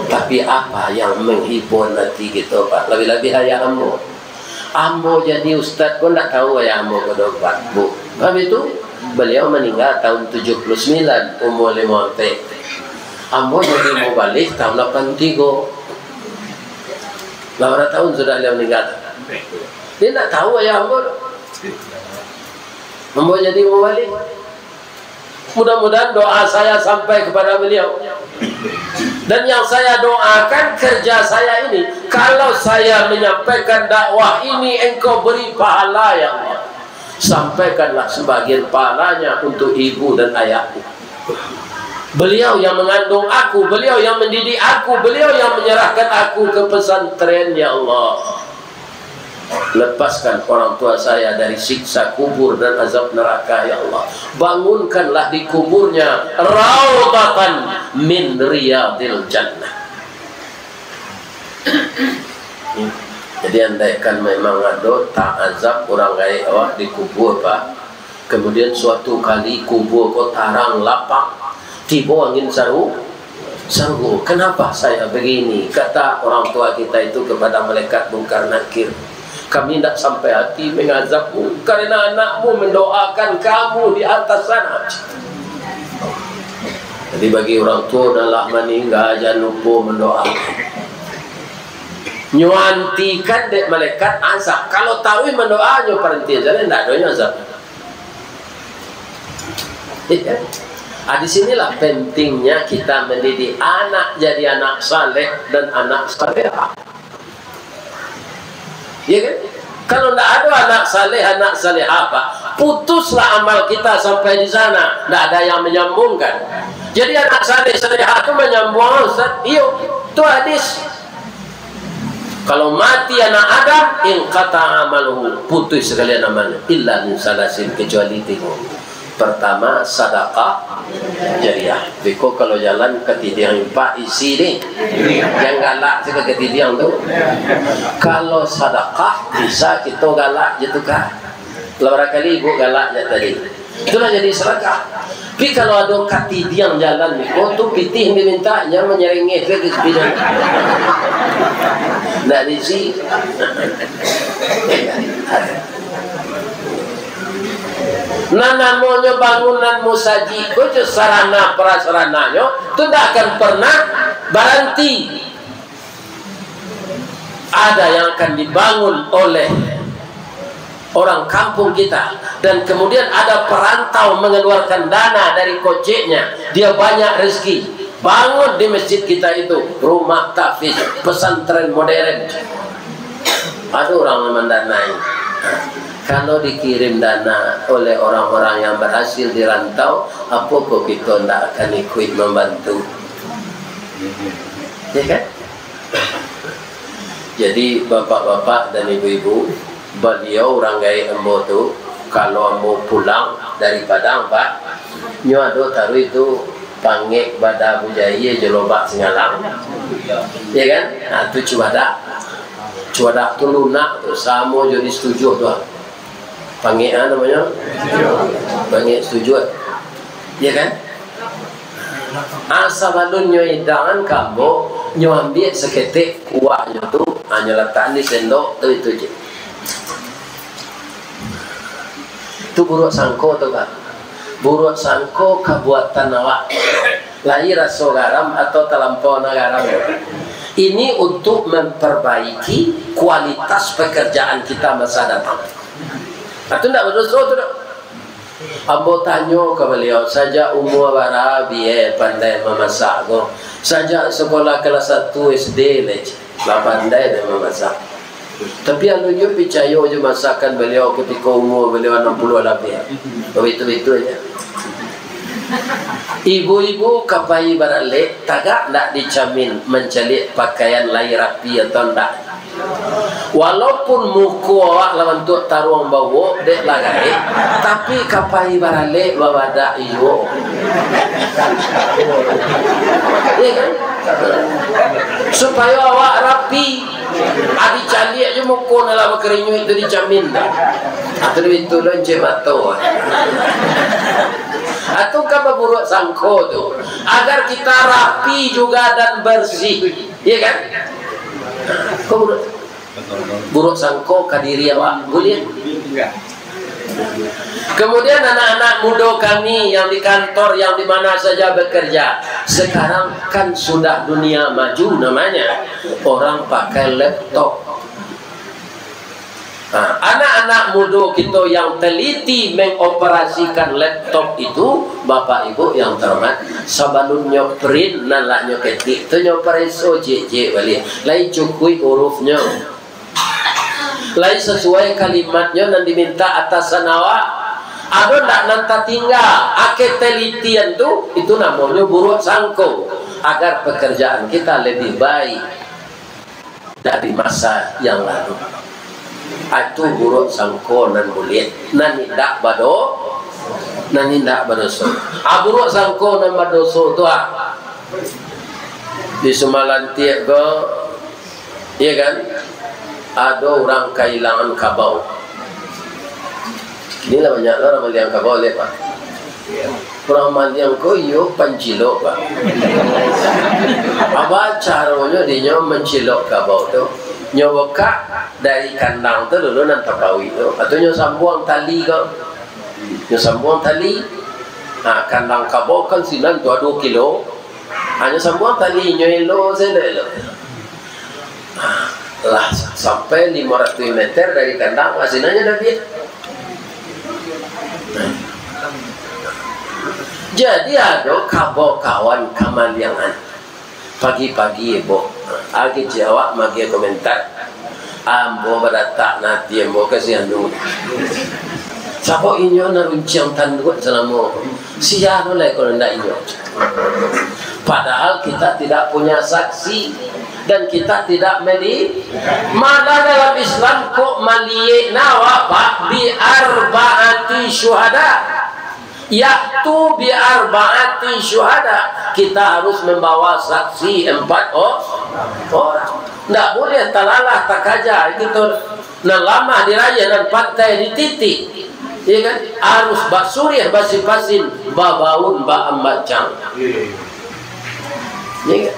tapi apa yang menghibur hati kito, Pak? Labiah-labiah ayah ambo. Ambo jadi ustaz ko ndak tahu ayah ambo ko dopat, Bu. Habis tu, baliau maningga tahun tujuh puluh sembilan, umur limo ampek. Ambo jadi mubalig tahun lapan tigo. Lapan tahun sudah baliau maningga tu. Dia ndak tahu ayah ambo tu. Ambo jadi mubalig. Mudah-mudahan doa saya sampai kepada beliau. Dan yang saya doakan, kerja saya ini, kalau saya menyampaikan dakwah ini, Engkau beri pahala, ya Allah. Sampaikanlah sebagian pahalanya untuk ibu dan ayahku. Beliau yang mengandung aku, beliau yang mendidik aku, beliau yang menyerahkan aku ke pesantren, ya Allah. Lepaskan orang tua saya dari siksa kubur dan azab neraka, ya Allah. Bangunkanlah di kuburnya raudhatan min riyadil jannah. Jadi, andaikan memang ado taazab urang gaek awak di kubur, Pak, kemudian suatu kali kubur ko tarang lapang, tibo angin saru-, Sanggup, kenapa saya begini? Kata orang tua kita itu kepada malaikat Mungkar Nakir, "Kami indak sampai hati mengazabmu, karena anakmu mendoakan kamu di atas sana." Jadi, bagi orang tua, dah lah maningga, jan lupo mandoa. Nyo antikan dek malaikat azab. Kalau taruih mandoa, nyo paranti aja, indak ado nyo azab. Iya. Ah, di sinilah pentingnya kita mendidik anak jadi anak saleh dan anak salehah. Iya kan? Kalau ndak ado anak saleh, anak salehah, Pak, putuslah amal kita sampai di sana, ndak ada yang menyambungkan. Jadi anak saleh, salehah tu menyambung, Ustaz? Iyo, tu hadis. Kalau mati anak Adam, inqata'a amaluhu, putus sakalian amalnyo, illa min salasin, kecuali tigo. Pertama, sadakah jariah. Beko kalau jalan katidiang impak isi ni, jan galak se ka katidiang tu. Kalau sadakah, bisa kito galak je tu ka. Lah bara kali ibu galak je tadi. Itulah jadi sadakah. Tapi kalau ado katidiang jalan, oh, tu pitih diminta, nyo manyarengeh ka katidiang. Ndak diisi. Nan namonyo bangunan musajik ko jo sarana prasarananyo tu ndak akan pernah baranti. Ada yang akan dibangun oleh orang kampung kita, dan kemudian ada perantau mengeluarkan dana dari koceknya, dia banyak rezeki, bangun di masjid kita itu rumah tahfiz, pesantren modern. Ada orang yang mendanai. Kalau dikirim dana oleh orang-orang yang berhasil di rantau, apokoh kito ndak akan ikuik membantu? Ya kan? Jadi, bapak-bapak dan ibu-ibu, baliau urang gaek ambo tu, kalau ambo pulang dari Padang, Pak, nyo ado taruih tu pangek bada bujai jo lobak singalang. Ya kan? Nah, tu cuadak. Cuadak tu lunak tu, samo jo di Situjuah tu. Pangek a namonyo? Pangek Situjuah. Ya kan? Ah, sabalun nyo idangan ka ambo, nyo ambiak saketek kuahnyo tu, ah, nyo latak di sendok tu, itu je. Tu buruak sangko tu, Pak. Buruak sangko kabuatan awak. Lai raso garam atau talampau na garam. Ini untuk memperbaiki kualitas pekerjaan kita masa datang. Nah, tu ndak badoso tu, dok. Ambo tanyo ka baliau, sajak umua bara Bia pandai mamasak ko? Sajak sakolah kalas satu S D lai, lah pandai dek mamasak. Tapi alun juo picayo jo masakan baliau kutiko umua baliau anam puluah labiah. Baitu-baitu aja. Ibu-ibu ka pai baralek, tagak ndak dicamin mancaliak pakaian lai rapi atau ndak? Walaupun muko awak lah bantuak taruang bawok, dek lah gaek, tapi ka pai baralek babadak iyo. Iya kan? Supayo awak rapi. Adi caliak jo muko nan lah bakarinyuik tu dicamin tu. Atau duit tu loncek mato. Atau ka baburuak sangko tu. Agar kita rapi juga dan bersih. Iya kan? Kok buruak, buruak sangko ka diri awak? Buliah. Kemudian anak-anak mudo kami yang di kantor, yang di mana saja bekerja, sekarang kan sudah dunia maju namanya. Orang pakai laptop. Nah, anak-anak mudo kito yang teliti mengoperasikan laptop itu, Bapak Ibu yang terhormat, sabalun nyo print nan lah nyo ketik tu, nyo pareso jek-jek baliak, lai cukuik hurufnyo, lai sasuai kalimatnyo nan diminta atasan awak, ado ndak nan tatingga? Ah, ketelitian tu, itu namonyo buruak sangko, agar pekerjaan kita lebih baik dari masa yang lalu. Ah, itu buruak sangko nan buliah, nan indak bado-, nan indak badoso. Ah, buruak sangko nan badoso tu, ah, di Sumalantiak ko, iya kan, ado urang kahilangan kabau. Iko lah banyak lah urang maliang kabau, liek, Pak. Urang maliang ko iyo pancilok, Pak. Apo caronyo dinyo mancilok kabau tu? Nyo bukak dari kandang tu dulu nan tapauik tu. Atau nyo sambuang tali ko. Nyo sambuang tali. Ha, kandang kabau kan sinan tu ado kilo. Ha, nyo sambuang tali, nyo elo sajo, elo. Ha, lah sampai limo ratuih meter dari kandang, ha, sinan nyo dabiah. Jadi ado kabau kawan kamaliangan. Pagi-pagi, Bo, agiah awak magiah komentar. Ambo baratak nan ati ambo, kasian tu. Sabab inyo nan runciang tanduak salamo. Sia tu lai kalau ndak inyo. Padahal kita tidak punya saksi dan kita tidak meli-, malah dalam Islam kok maliek na awak, Pak, bi arbaati syuhada. Ya'tu bi arbaati syuhada. Kita harus membawa saksi empat o-, orang. Ndak boleh talalah takaja gitu. Nan lamah dirayah, nan pantai dititik. Iya kan? Harus basuriah basipasin, babaun baambacang. Iya kan?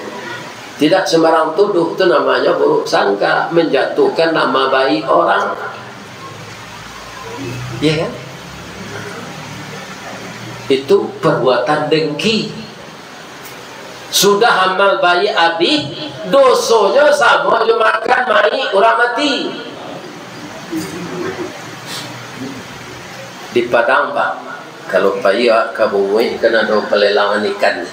Tidak sembarang tuduh, tu namanya buruk sangka, menjatuhkan nama baik orang. Iya kan? Itu perbuatan dengki. Sudah amal baiak abih, dosonyo samo jo makan mayik urang mati. Di Padang, Pak, kalau pai awak ka Bunguik, kan ado palelangan ikan.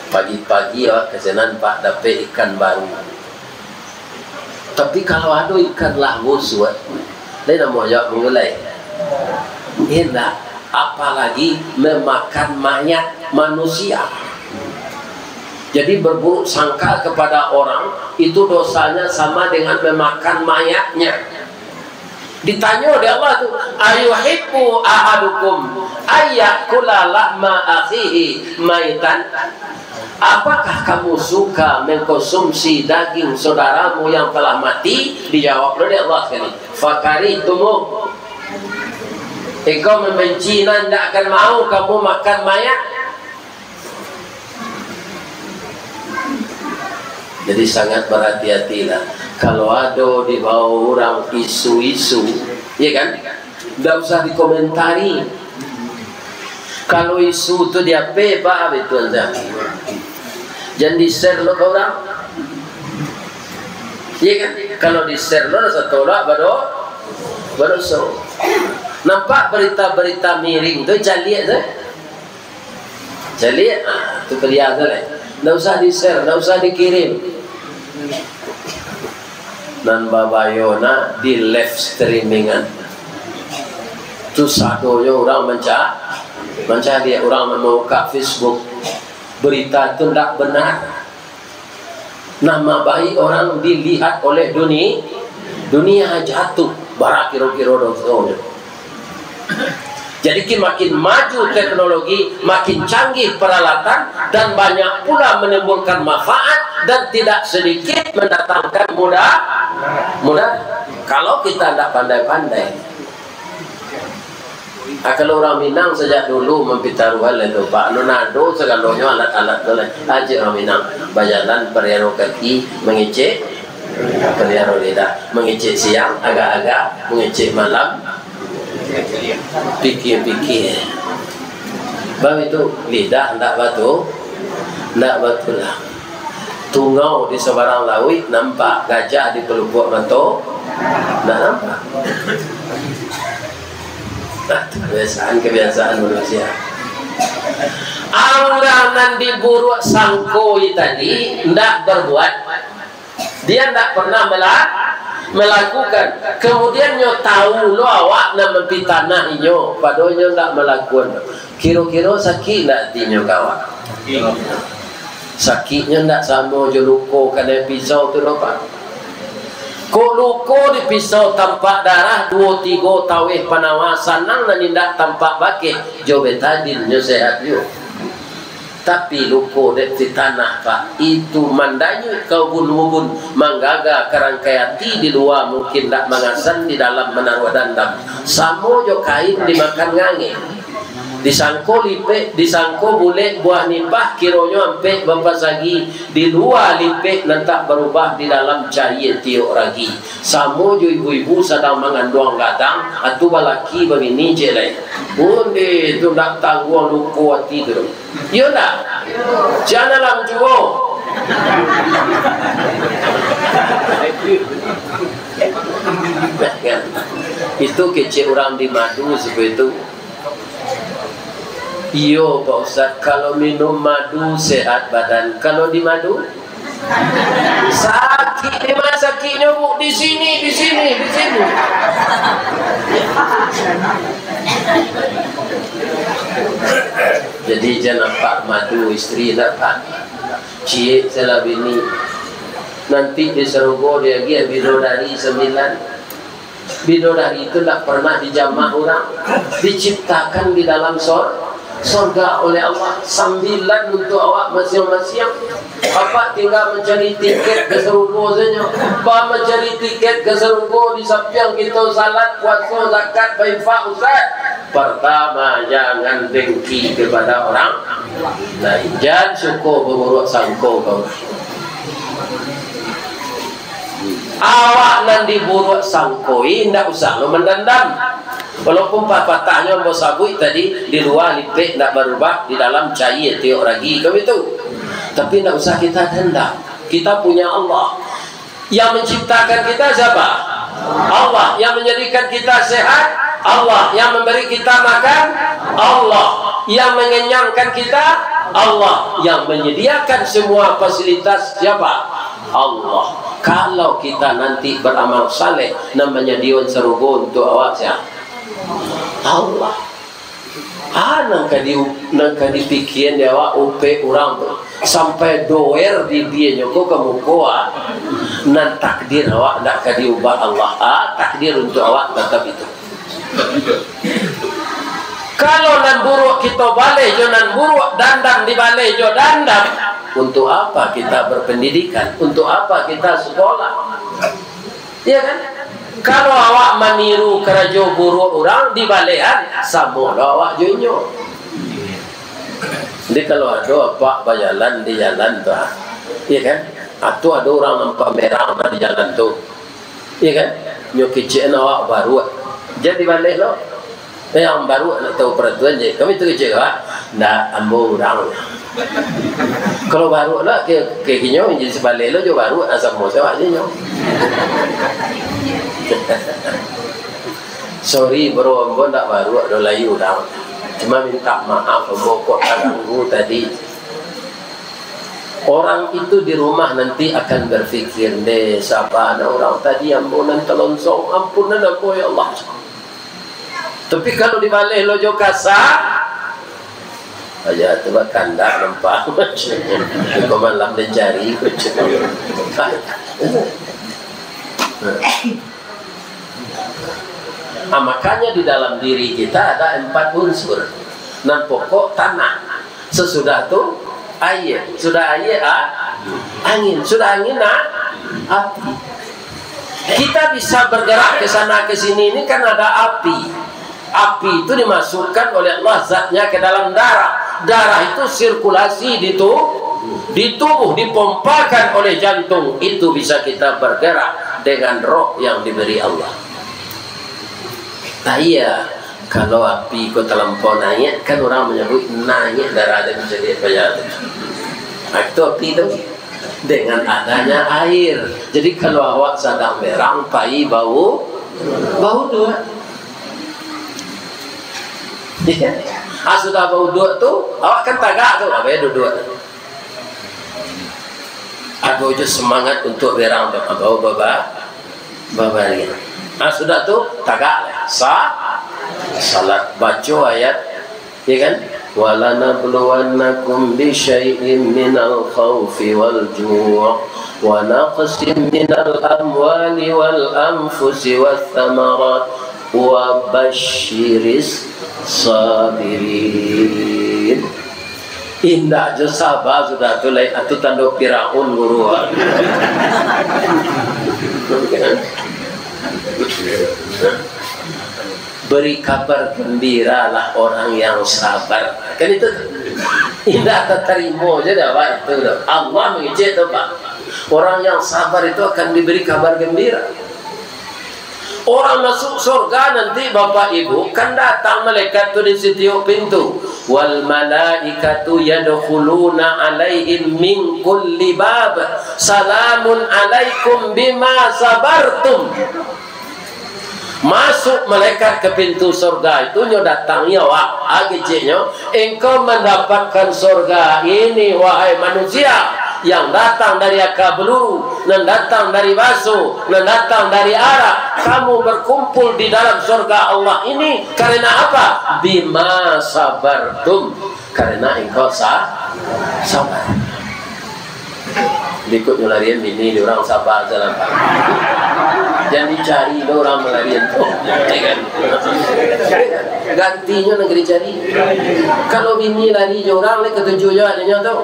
Pagi-pagi awak ka sinan, Pak, dapek ikan baru. Tapi kalau ado ikan lah busuak, lai namuah awak mangulai? Indak. Apalagi memakan mayat manusia. Jadi, berburuk sangka kepada orang, itu dosanya sama dengan memakan mayatnya. Ditanyo dek Allah tu, "Ayuhibbu ahadukum ayyakula lahma akhihi maitan?" Apakah kamu suka mengkonsumsi daging saudaramu yang telah mati? Dijawab dek Allah sekali, "Fakarihtumuh." Engkau membenci, nan indak akan mau kamu makan mayat. Jadi, sangat berhati-hatilah. Kalau ado dibawa urang isu-isu, ya kan? Ndak usah dikomentari. Kalau isu tu di H P, bah, itu anda. Jan di-share lo ka urang. Iya kan? Kalau di-share lo, rasa tolak, bado-, badoso. Nampak berita-berita miring tu, caliak tu. Caliak, ah, tu kelia tu lah. Ndak usah di-share, ndak usah dikirim. Nan babayo na di live streamingan. Tu sadonyo urang manca-, mancaliak, urang nan mambuka Facebook. Berita tu ndak benar. Nama baik orang dilihat oleh duni-, dunia, jatuh, bara kiro-kiro doso. Jadi, kin makin maju teknologi, makin canggih peralatan, dan banyak pula menimbulkan manfaat, dan tidak sedikit mendatangkan muda-, mudarat. Kalau kita ndak pandai-pandai. Ah, kalau urang Minang sajak dulu mampitaruahan lai tu, Pak. Alun ado sagalonyo alat-alat tu lai. Aja urang Minang. Bajalan pariaro kaki, mangecek pariaro lidah. Mangecek siang, agak-agak, mangecek malam, pikia-pikia. Bab itu, lidah ndak batu-, ndak batulang. Tungau di sabarang lauik nampak, gajah di palukuak mato ndak nampak. Nah, kebiasaan-kebiasaan manusia. Urang nan diburuak sangkoi tadi ndak berbuat, dia ndak pernah mela-, melakukan. Kemudian nyo tahu lo awak nan mampitanah inyo, padahal inyo ndak malakuan. Kiro-kiro sakik ndak atinyo ka awak? Sakiknyo ndak samo jo luko kanai pisau tu doh, Pak. Kok luko dipisau tampak darah, duo tigo taweh panawa, sanang nan indak tampak bakeh, jo betadin nyo sehat juo. Tapi luko dek pitanah, Pak, itu mandanyuik ka ubun-ubun, manggaga ka rangkai ati, di lua mungkin ndak mangasan, di dalam manaruah dandam. Samo jo kain dimakan ngangek. Disangko lipek, disangko bulek buah nipah, kironyo ampek bapasagi, di lua lipek nan tak barubah, di dalam cayie tiok ragi. Samo jo ibu-ibu sadang manganduang gadang, atu balaki babini cek lai. Onde tu ndak tangguang luko ati tu. Iyo ndak? Jan alam juo. Itu kecek urang di madu sabagai tu. Iyo, Pak Ustaz, kalau minum madu sehat badan, kalau di madu? Sakik di ma sakiknyo, Bu? Di sini, di sini, di sini. Jadi, jan nampak madu isteri, nampak. Ciek salah bini. Nanti di sarugo diagiah bidodari sambilan. Bidodari itu ndak pernah dijamak urang, diciptakan di dalam sor-, sorga oleh Allah, sambilan untuk awak masiang-masiang. Apak tinggal mancari tiket ka sarugo sajo. Ba mancari tiket ka sarugo, di sampiang kito salat, puaso, zakat, bainfak, Ustaz. Partama, jangan dengki kepada orang lain. Jan suko baburuak sangko ka urang. Awak nan diburuak sangkoi, indak usah lo mandandam. Walaupun papatahnyo ambo sabuik tadi, di lua lipek ndak barubah, di dalam caia tiok ragi, kan itu. Tapi ndak usah kita dendam. Kita punya Allah. Yang menciptakan kita siapa? Allah. Yang menjadikan kita sehat, Allah. Yang memberi kita makan, Allah. Yang mengenyangkan kita, Allah. Yang menyediakan semua fasilitas siapa? Allah. Kalau kita nanti beramal saleh, nan manyadiakan sarugo untuk awak siapa? Allah. Ah, nan ka di, nan ka dipikian di awak upek urang tu. Sampai doer bibianyo ko ka muko, ah. Nan takdir awak ndak ka diubah Allah. Ah, takdir untuk awak tatap itu. Kalau nan buruak kito baleh jo nan buruak, dandam dibaleh jo dandam, untuk apa kita berpendidikan? Untuk apa kita sekolah? Iya kan? Kalau awak maniru karajo buruak urang, dibalehan, samo lo awak jo inyo. Jadi, kalau ado apak bajalan di jalan tu, ah, iya kan? Atau ado urang nampak merang di jalan tu, iya kan? Nyo kecekan awak baruak, jan dibaleh lo. Eh, yang baruak ndak tahu peraturan je. Kami tu kecek, Pak. Ndak, ambo urang. Kalau baruak lah, ke, ke kinyo, jadi sebaleh lo jo baruak, ah, samo se awak je nyo. Sorry, bro, ambo ndak baruak doh, lai urang. Cuma minta maaf, ambo kok taganggu tadi. Orang itu di rumah nanti akan berpikir, "Deh, saba nan urang tadi ambo nan talonsong, ampunan ambo, ya Allah." Tapi kalau dibaleh lo jo kasa, aja tu bakandak nampak. Kau malam den cari. Ah, makanya di dalam diri kita ada empat unsur. Nan pokok tanah. Sesudah tu, aia. Sudah aia, a-, angin. Sudah angin, a-, api. Kita bisa bergerak ke sana ke sini ini kan ada api. Api itu dimasukkan oleh Allah zatnya ke dalam darah. Darah itu sirkulasi di tu-, di tubuh, dipompakan oleh jantung. Itu bisa kita bergerak dengan roh yang diberi Allah. Nah, iya, kalau api ko talampau naik, kan urang manyabuik naik darah dari jadi apa ya. Nah, itu api tu. Dengan adanya air. Jadi, kalau awak sadang berang, pai bau, bauduak. Ah, sudah bauduak tu, awak kan tagak tu, abih duduak. Ado jo semangat untuk berang tu, ah, bau baba-, babariang. Ah, sudah tu, tagak lah. Sa-, salat, baco ayat, ya kan? "Walanabluwannakum bisyai'im minal khaufi wal ju', wa naqsim minal amwali wal anfusi wath thamarat, wa basyiris sabirin." Indak jo saba sudah tu, lain atu tando Firaun, guru. Beri kabar gembiralah orang yang sabar. Kan itu tu. Indak tatarimo je dah, Pak, itu dah. Allah mangecek tu, Pak. Orang yang sabar itu akan diberi kabar gembira. Orang masuk surga nanti, Bapak Ibu, kan datang malaikat tu di setiap pintu. "Wal malaikatu yadkhuluna alaihim min kulli bab. Salamun alaikum bima sabartum." Masuk malaikat ke pintu surga itu, nyo datangi awak, agejeknyo, "Engkau mendapatkan surga ini, wahai manusia, yang datang dari Akabeluru, nan datang dari Baso, nan datang dari Arab. Kamu berkumpul di dalam surga Allah ini karena apa? Bima sabartum." Karena engkau sa-, sabar. Berikutnyo larian bini di urang sabar salah. Jan dicari lo urang malarian tu. Ya kan? Gantinyo nan ka dicari. Kalau bini lari jo urang, lai katuju jo adonyo tu.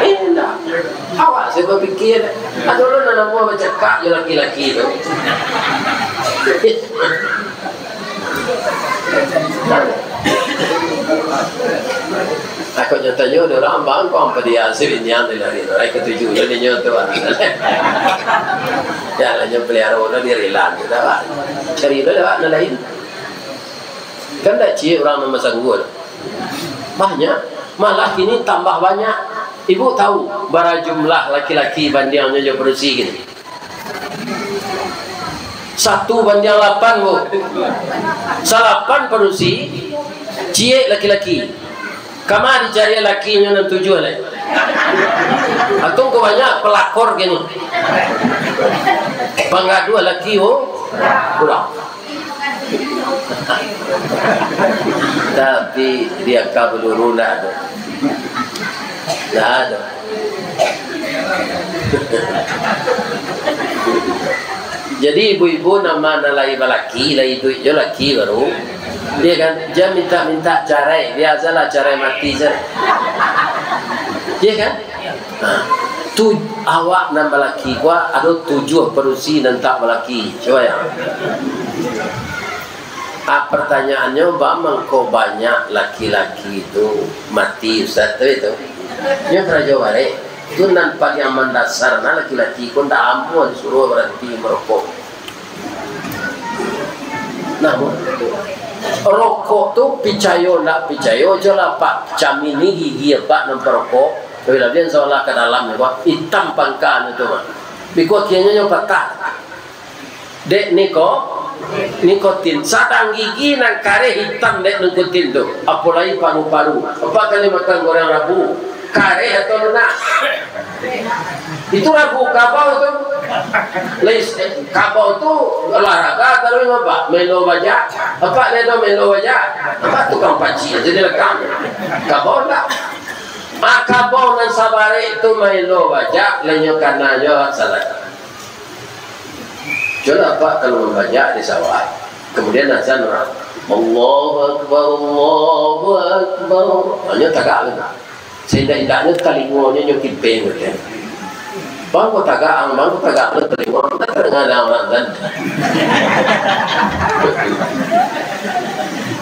Indak. Awak se bapikia. Ado lo nan namuah bacakak jo laki-laki tu. Aku nyo tanyo dek urang, "Bang, kok ampa dia si binian tu lari tu? Ai katuju lo dinyo tu, ah." Ya, lah nyo pelihara lo di rilan tu dah, Pak. Cari lo dah, Pak, nan lain. Kan ndak ciek urang nan basanggup. Banyak. Malah kini tambah banyak. Ibu tahu bara jumlah laki-laki bandiangnyo jo padusi kini? Satu bandiang lapan, Bu. Salapan padusi, ciek laki-laki. Kama dicari lakinyo nan tujuah lai? Atau kok banyak pelakor kini? Panggaduah laki, oh, urang. Tapi di angka baluru ndak ado. Ndak ado. Jadi ibu-ibu nan ma nan lai balaki, lai iduik jo laki baru, iyo kan, jan mintak-mintak carai, biasolah carai mati se. Iyo kan? Nah, tu awak nan balaki ko ado tujuah padusi nan tak balaki. Cubo yo. Ah, pertanyaannyo, baa mangko banyak laki-laki tu mati, Ustaz, tu itu? Nyo karajo barek. Tu nan paliang mandasar, nah, laki-laki ko ndak amuah disuruah baranti marokok. Nah, rokok tu, picayo ndak picayo, jo lah, Pak, camini gigi Apak nan parokok, labiah-labiah salah ka dalam, Pak, itam pangkanyo tu, Pak. Biko akienyo nyo patah. Dek niko-, nikotin. Sadang gigi nan kareh itam dek nikotin tu. Apo lai paru-paru. Apak kali makan goreng rabu. Kareh atau lunak? Itu rabu kabau tu. Lai, kabau tu olahraga taruih apak? Main lawa bajak. Apak lai tu main lawa bajak? Apak tukang paci jadi lekang. Kabau ndak? Ah, kabau nan sabarek tu main lawa bajak, lai nyo kana nyo salah. Cubolah Apak kalau mambajak di sawah, kamudian azan urang, "Allahu Akbar, Allahu Akbar." Hanyo tagak tu. Saindak-indaknyo talingonyo nyo kipeh tu, kan. Bang ko tagak, ang, bang ko tagak, lo talingo, ndak tadanga dek urang azan.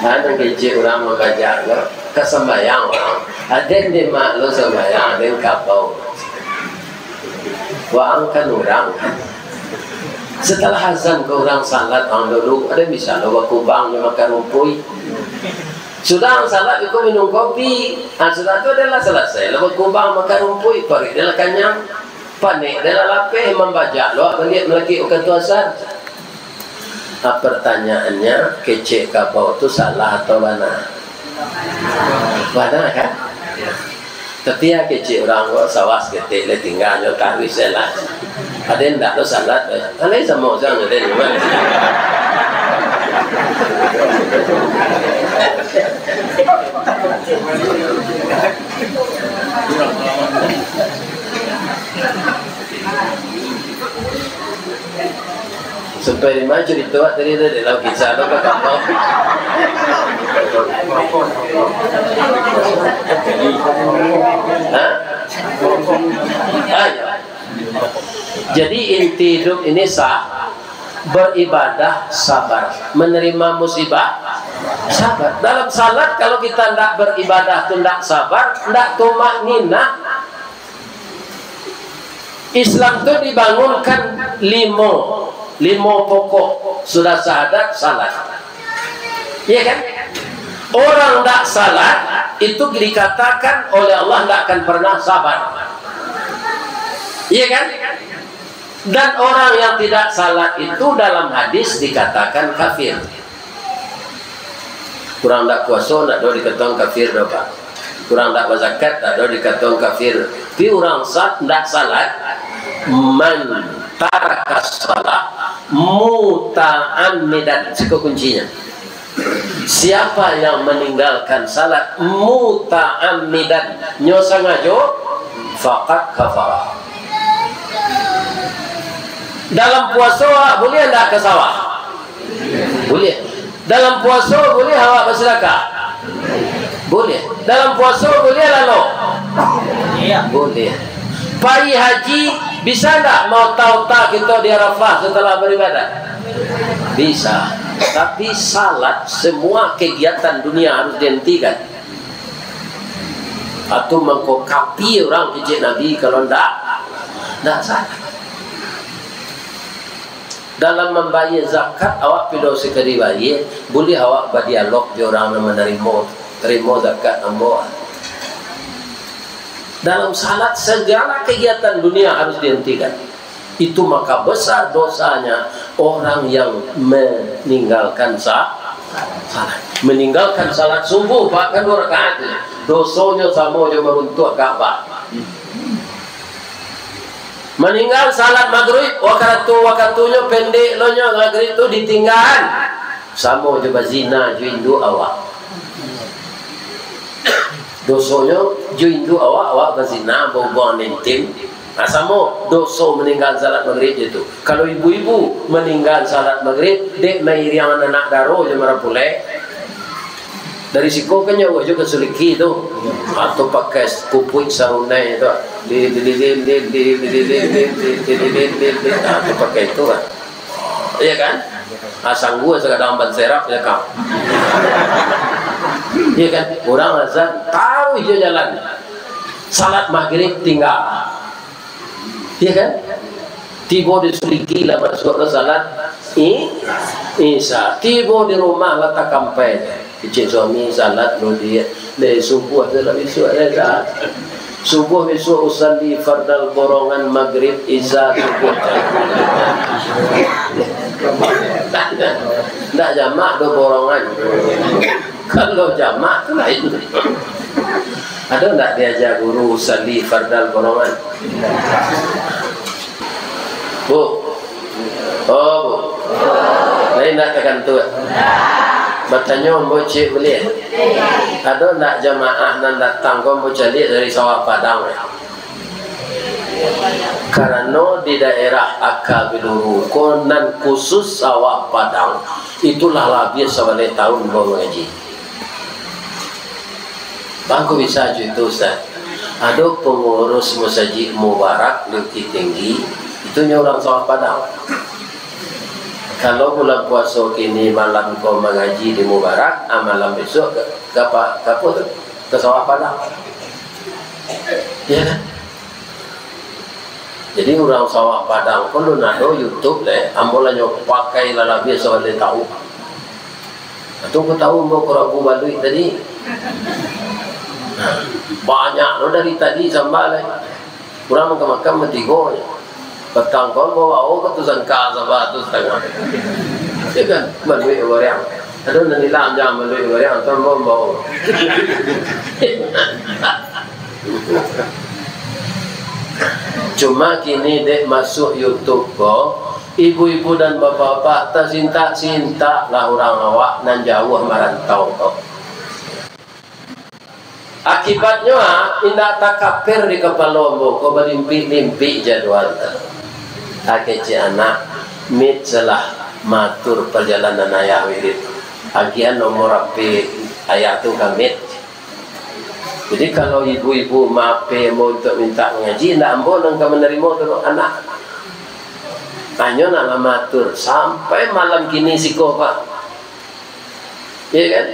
Anu kecek urang mambajak ko, ka sambayang urang. Aden dek mak lo sambayang, aden kabau. Waang kan urang. Setelah azan ko urang salat, ang dulu, aden bisa lo bakubang jo makan rumpuik. Sudah ang salat, iko minum kopi. Ah, sudah tu aden lah salasai lo bakubang makan rumpuik, paruik aden lah kanyang. Panek aden lah lapeh, mambajak lo baliak malakik wakatu asar. Ah, pertanyaannyo, kecek kabau tu salah atau bana? Bana, kan? Tapi yo kecek urang ko, sawah saketek lai tingga, nyo taruih se lah. Aden ndak lo salat, eh. Alai samo urang aden, Mak. Sampai di ma carito tadi tu, dek lau kisah tu ka kapal? Ha? Ah, yo. Jadi inti hidup ini sa-, beribadah sabar, menerima musibah sabar. Dalam salat, kalau kita ndak beribadah tu ndak sabar, ndak tumakninah, Islam tu dibangunkan limo, limo pokok, sudah syahadat, salat. Iya kan? Orang ndak salat itu dikatakan oleh Allah ndak akan pernah sabar. Iya kan? Dan orang yang tidak salat itu dalam hadis dikatakan kafir. Urang ndak puaso ndak doh dikatokan kafir doh, Pak. Urang ndak bazakat ndak doh dikatokan kafir. Tapi urang sa-, ndak salat, man tarakas salat muta'ammidan. Siko kuncinya. Siapa yang meninggalkan salat muta'ammidan, nyo sangajo, faqad kafara. Dalam puaso, buliah ndak ka sawah? Buliah. Dalam puaso buliah awak basadakah? Buliah. Dalam puaso buliah lalu? Buliah. Pai haji, bisa ndak maota-ota kito di Arafah setelah beribadah? Bisa. Tapi salat, semua kegiatan dunia harus dihentikan. Atau mangko kafir urang kecek Nabi kalau ndak, ndak salat. Dalam mambayia zakat, awak pido sakali bayia, buliah awak badialog jo urang nan manarimo, "Tarimo zakat ambo." Dalam salat, sagala kagiatan dunia harus dihentikan. Itu maka besar dosanya orang yang meninggalkan sa-, salat. Meninggalkan salat subuh, bahkan dua rakaat tu, dosonyo samo jo maruntuah Ka'bah. Maninggal salat magrib, wakatu, wakatunyo pendek lo nyo, magrib tu ditinggal. Samo jo bazina jo induak awak. Dosonyo jo induak awak, awak bazina, bahubuangan intim. Nah, samo doso maninggal salat magrib je tu. Kalau ibu-ibu maninggal salat magrib, dek mairiangan anak daro jo marapulek, dari siko kan jauah jo ka Suliki tu. Ha, tu pakai kupuik sarunai tu. Di, di, di, di, di, di, di, di, di, di, di, di, di, di, di, di, ha, tu pakai tu kan. Iya kan? Ha, sangguah sakadang ban serap ya kau. Iya kan? Urang azan, taruih jo jalan. Salat magrib tinggal. Iya kan? Tibo di Suliki lah masuak ka salat i-, Isya. Tibo di rumah lah takampai. Kecek suami, "Salat lo, Diak. Dek subuah tu lah bisuak, eh, dah. Subuah bisuak usalli fardal borongan, magrib, Isya, subuah." Ndak jamak do borongan. Kalau jamak tu lain. Ado ndak diaja guru usalli fardal borongan? Bu. Oh, Bu. Lain ndak takantuak? Batanyo ambo ciek buliah. Ado ndak jamaah nan datang ko ambo caliak dari Sawah Padang? Karano di daerah Aka Biluru ko nan khusus Sawah Padang, itulah labiah sabaleh taun ambo mangaji. Bangko bisa jo itu, Ustaz. Ado pangurus Masajik Mubarak di Bukittinggi, itu nyo urang Sawah Padang. Kalau bulan puaso kini malam ko mangaji di Mubarak, ah, malam bisuak ka, ka apa, ka apa tu? Ka Sawah Padang. Ya kan? Jadi urang Sawah Padang ko alun ado YouTube lai, ambo lah nyo pakai lah labiah sabaleh taun. Atau kau tahu ambo karabu baluik tadi? Banyak lo dari tadi sambal, eh. Urang makan-makan batigo je. Patang ko ambo bawa ka tu sangka saba tu satangah. Ya kan? Baluik goreng. Aduh, nan ilang jam baluik goreng, tu ambo bawa. Cuma kini dek masuak YouTube ko, ibu-ibu dan bapak-bapak, tasintak-sintak lah urang awak nan jauah marantau ko. Akibatnyo, ah, indak takapir di kapalo ambo ko, balimpik-limpik jadwal tu. Ah, kecek anak, Mit salah maatur pajalanan ayah wirid. Agiahan nomor H P ayah tu ka Mit. Jadi, kalau ibu-ibu ma-H P ambo untuak mintak mangaji, indak ambo nan ka manarimo tu, anak. Hanyo nak lah maatur, sampai malam kini siko, Pak. Iya kan?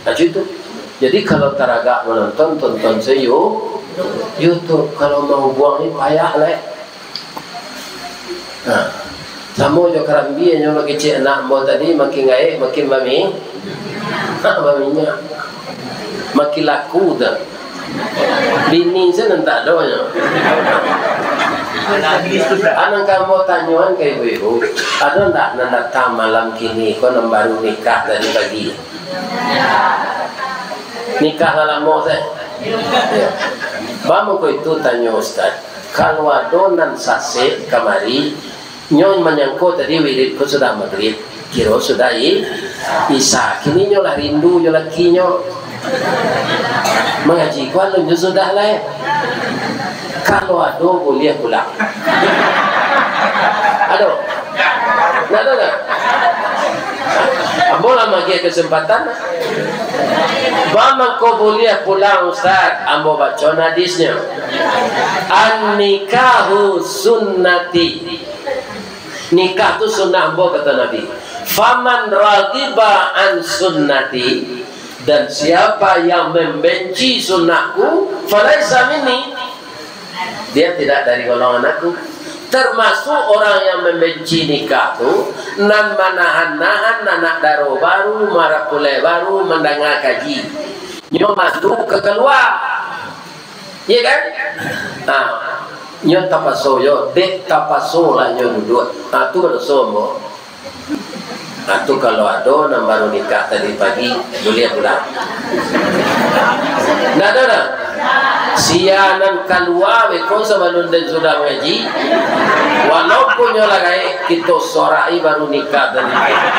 Nah, itu. Jadi, kalau taragak manonton, tonton sajo YouTube. Kalau mahubuang ni payah lai. Nah, samo jo karambia nyo bakecek anak ambo tadi, makin gaek, makin bami-, baminyak. Makin laku tu. Bini se nan tak ado nyo. Anak ambo tanyoan ka ibu-ibu, ado ndak nan datang malam kini ko nan baru nikah tadi pagi? Nikah lah lamo se. Ya. Baa mangko itu tanyo Ustaz? Kalau ado nan sasek kamari, nyo manyangko tadi wirid ko sudah magrib, kiro sudah i-, isya. Kini nyo lah rindu jo lakinyo. Mangaji ko alun jo sudah lai. Kalau ado buliah pulang. Ado? Ndak ado ndak? Ambo lah magiah kasempatan. Baa mangko buliah pulang, Ustaz? Ambo baco hadisnyo. "An-nikahu sunnati." Nikah tu sunnah ambo, kata Nabi. "Faman raghiba an sunnati," dan siapa yang membenci sunnahku, "falaisa minni," dia tidak dari golongan aku. Termasuk orang yang membenci nikah tu, nan manahan-nahan anak daro baru, marapulai baru, mandanga kaji. Nyo malu ka kalua. Iya kan? Ha. Nyo tapaso yo, dek tapaso lah nyo duduak. Ha, tu badoso, ambo. Ha, tu kalau ado nan baru nikah tadi pagi, buliah pulang. Ndak ado doh. Sia nan kalua beko sabalun den sudah mangaji, walaupun nyo lah gaek, kito sorai baru nikah tadi pagi.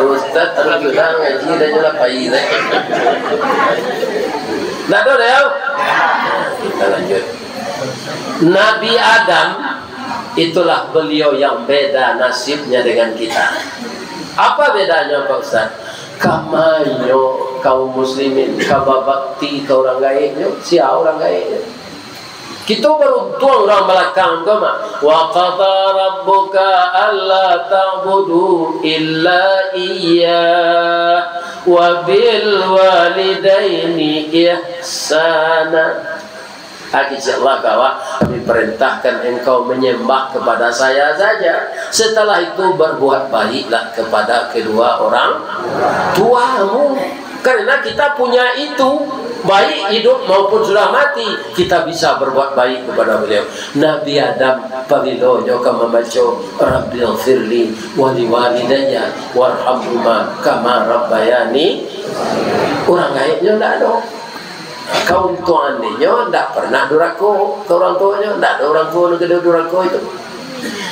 Ustaz baru sudah mangaji, dan nyo lah pai, eh. Ndak ado doh, yo? Kita lanjut. Nabi Adam, itulah beliau yang beda nasibnya dengan kita. Apa bedanya, Pak Ustaz? Kama inyo kaum muslimin ka babakti ka urang gaeknyo? Sia urang gaeknyo? Kito baruntuang urang balakang tu mah. "Wa qada rabbuka alla ta'budu illa iyyah wa bil walidaini ihsana." Kecek Allah ka awak, "Kami perintahkan engkau menyembah kepada Saya saja. Setelah itu, berbuat baiklah kepada kedua orang tuamu." Karena kita punya itu, baik hidup maupun sudah mati, kita bisa berbuat baik kepada beliau. Nabi Adam, pabilo nyo ka mambaco, "Rabbighfirli wa liwalidayya warhamhuma kama rabbayani." Urang gaeknyo ndak ado. Kauntuangannyo, ndak pernah durako ka urang tuonyo, ndak ado urang tuo nan ka durako itu.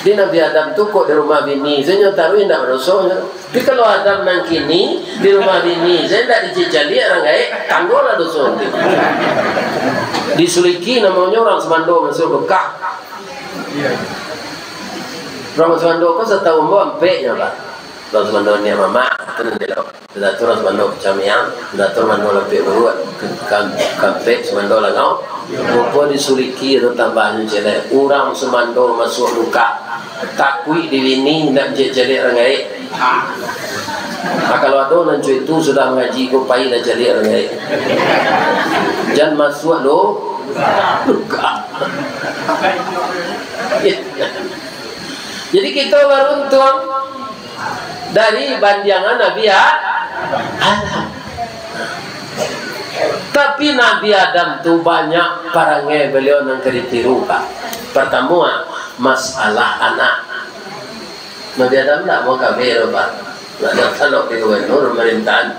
Di Nabi Adam tu kok di rumah bini se nyo taruih, ndak badoso nyo. Tapi kalau Adam nan kini di rumah bini se ndak dicaliak urang gaek, tanggolah doso tu. Disuliki namonyo urang sumando masuak Mekah. Urang sumando ko sataun ambo ampek nyo, Pak. Urang sumando niak mamak, tu nan elok. Sudah tu urang sumando kacamiang, sudah tu sumando lampek buruak, ka-, ka-, kampek sumando langau. Rupo disuliki tu tambahnyo ciek lai. Urang sumando masuak Mekah, takuik di bini, indak mancaliak-caliak urang gaek. Ah, kalau ado nan co itu sudah mangaji ko, pailah caliak urang gaek. Jan masuak lo Mekah. Jadi kito baruntuang dari bandiangan Nabi A-, Adam. Tapi Nabi Adam tu banyak parangai baliau nan ka ditiru, Pak. Pertamo, masalah anak. Nabi Adam ndak mau kabeh doh, Pak. Ndak daftar di gubernur pamarintahan.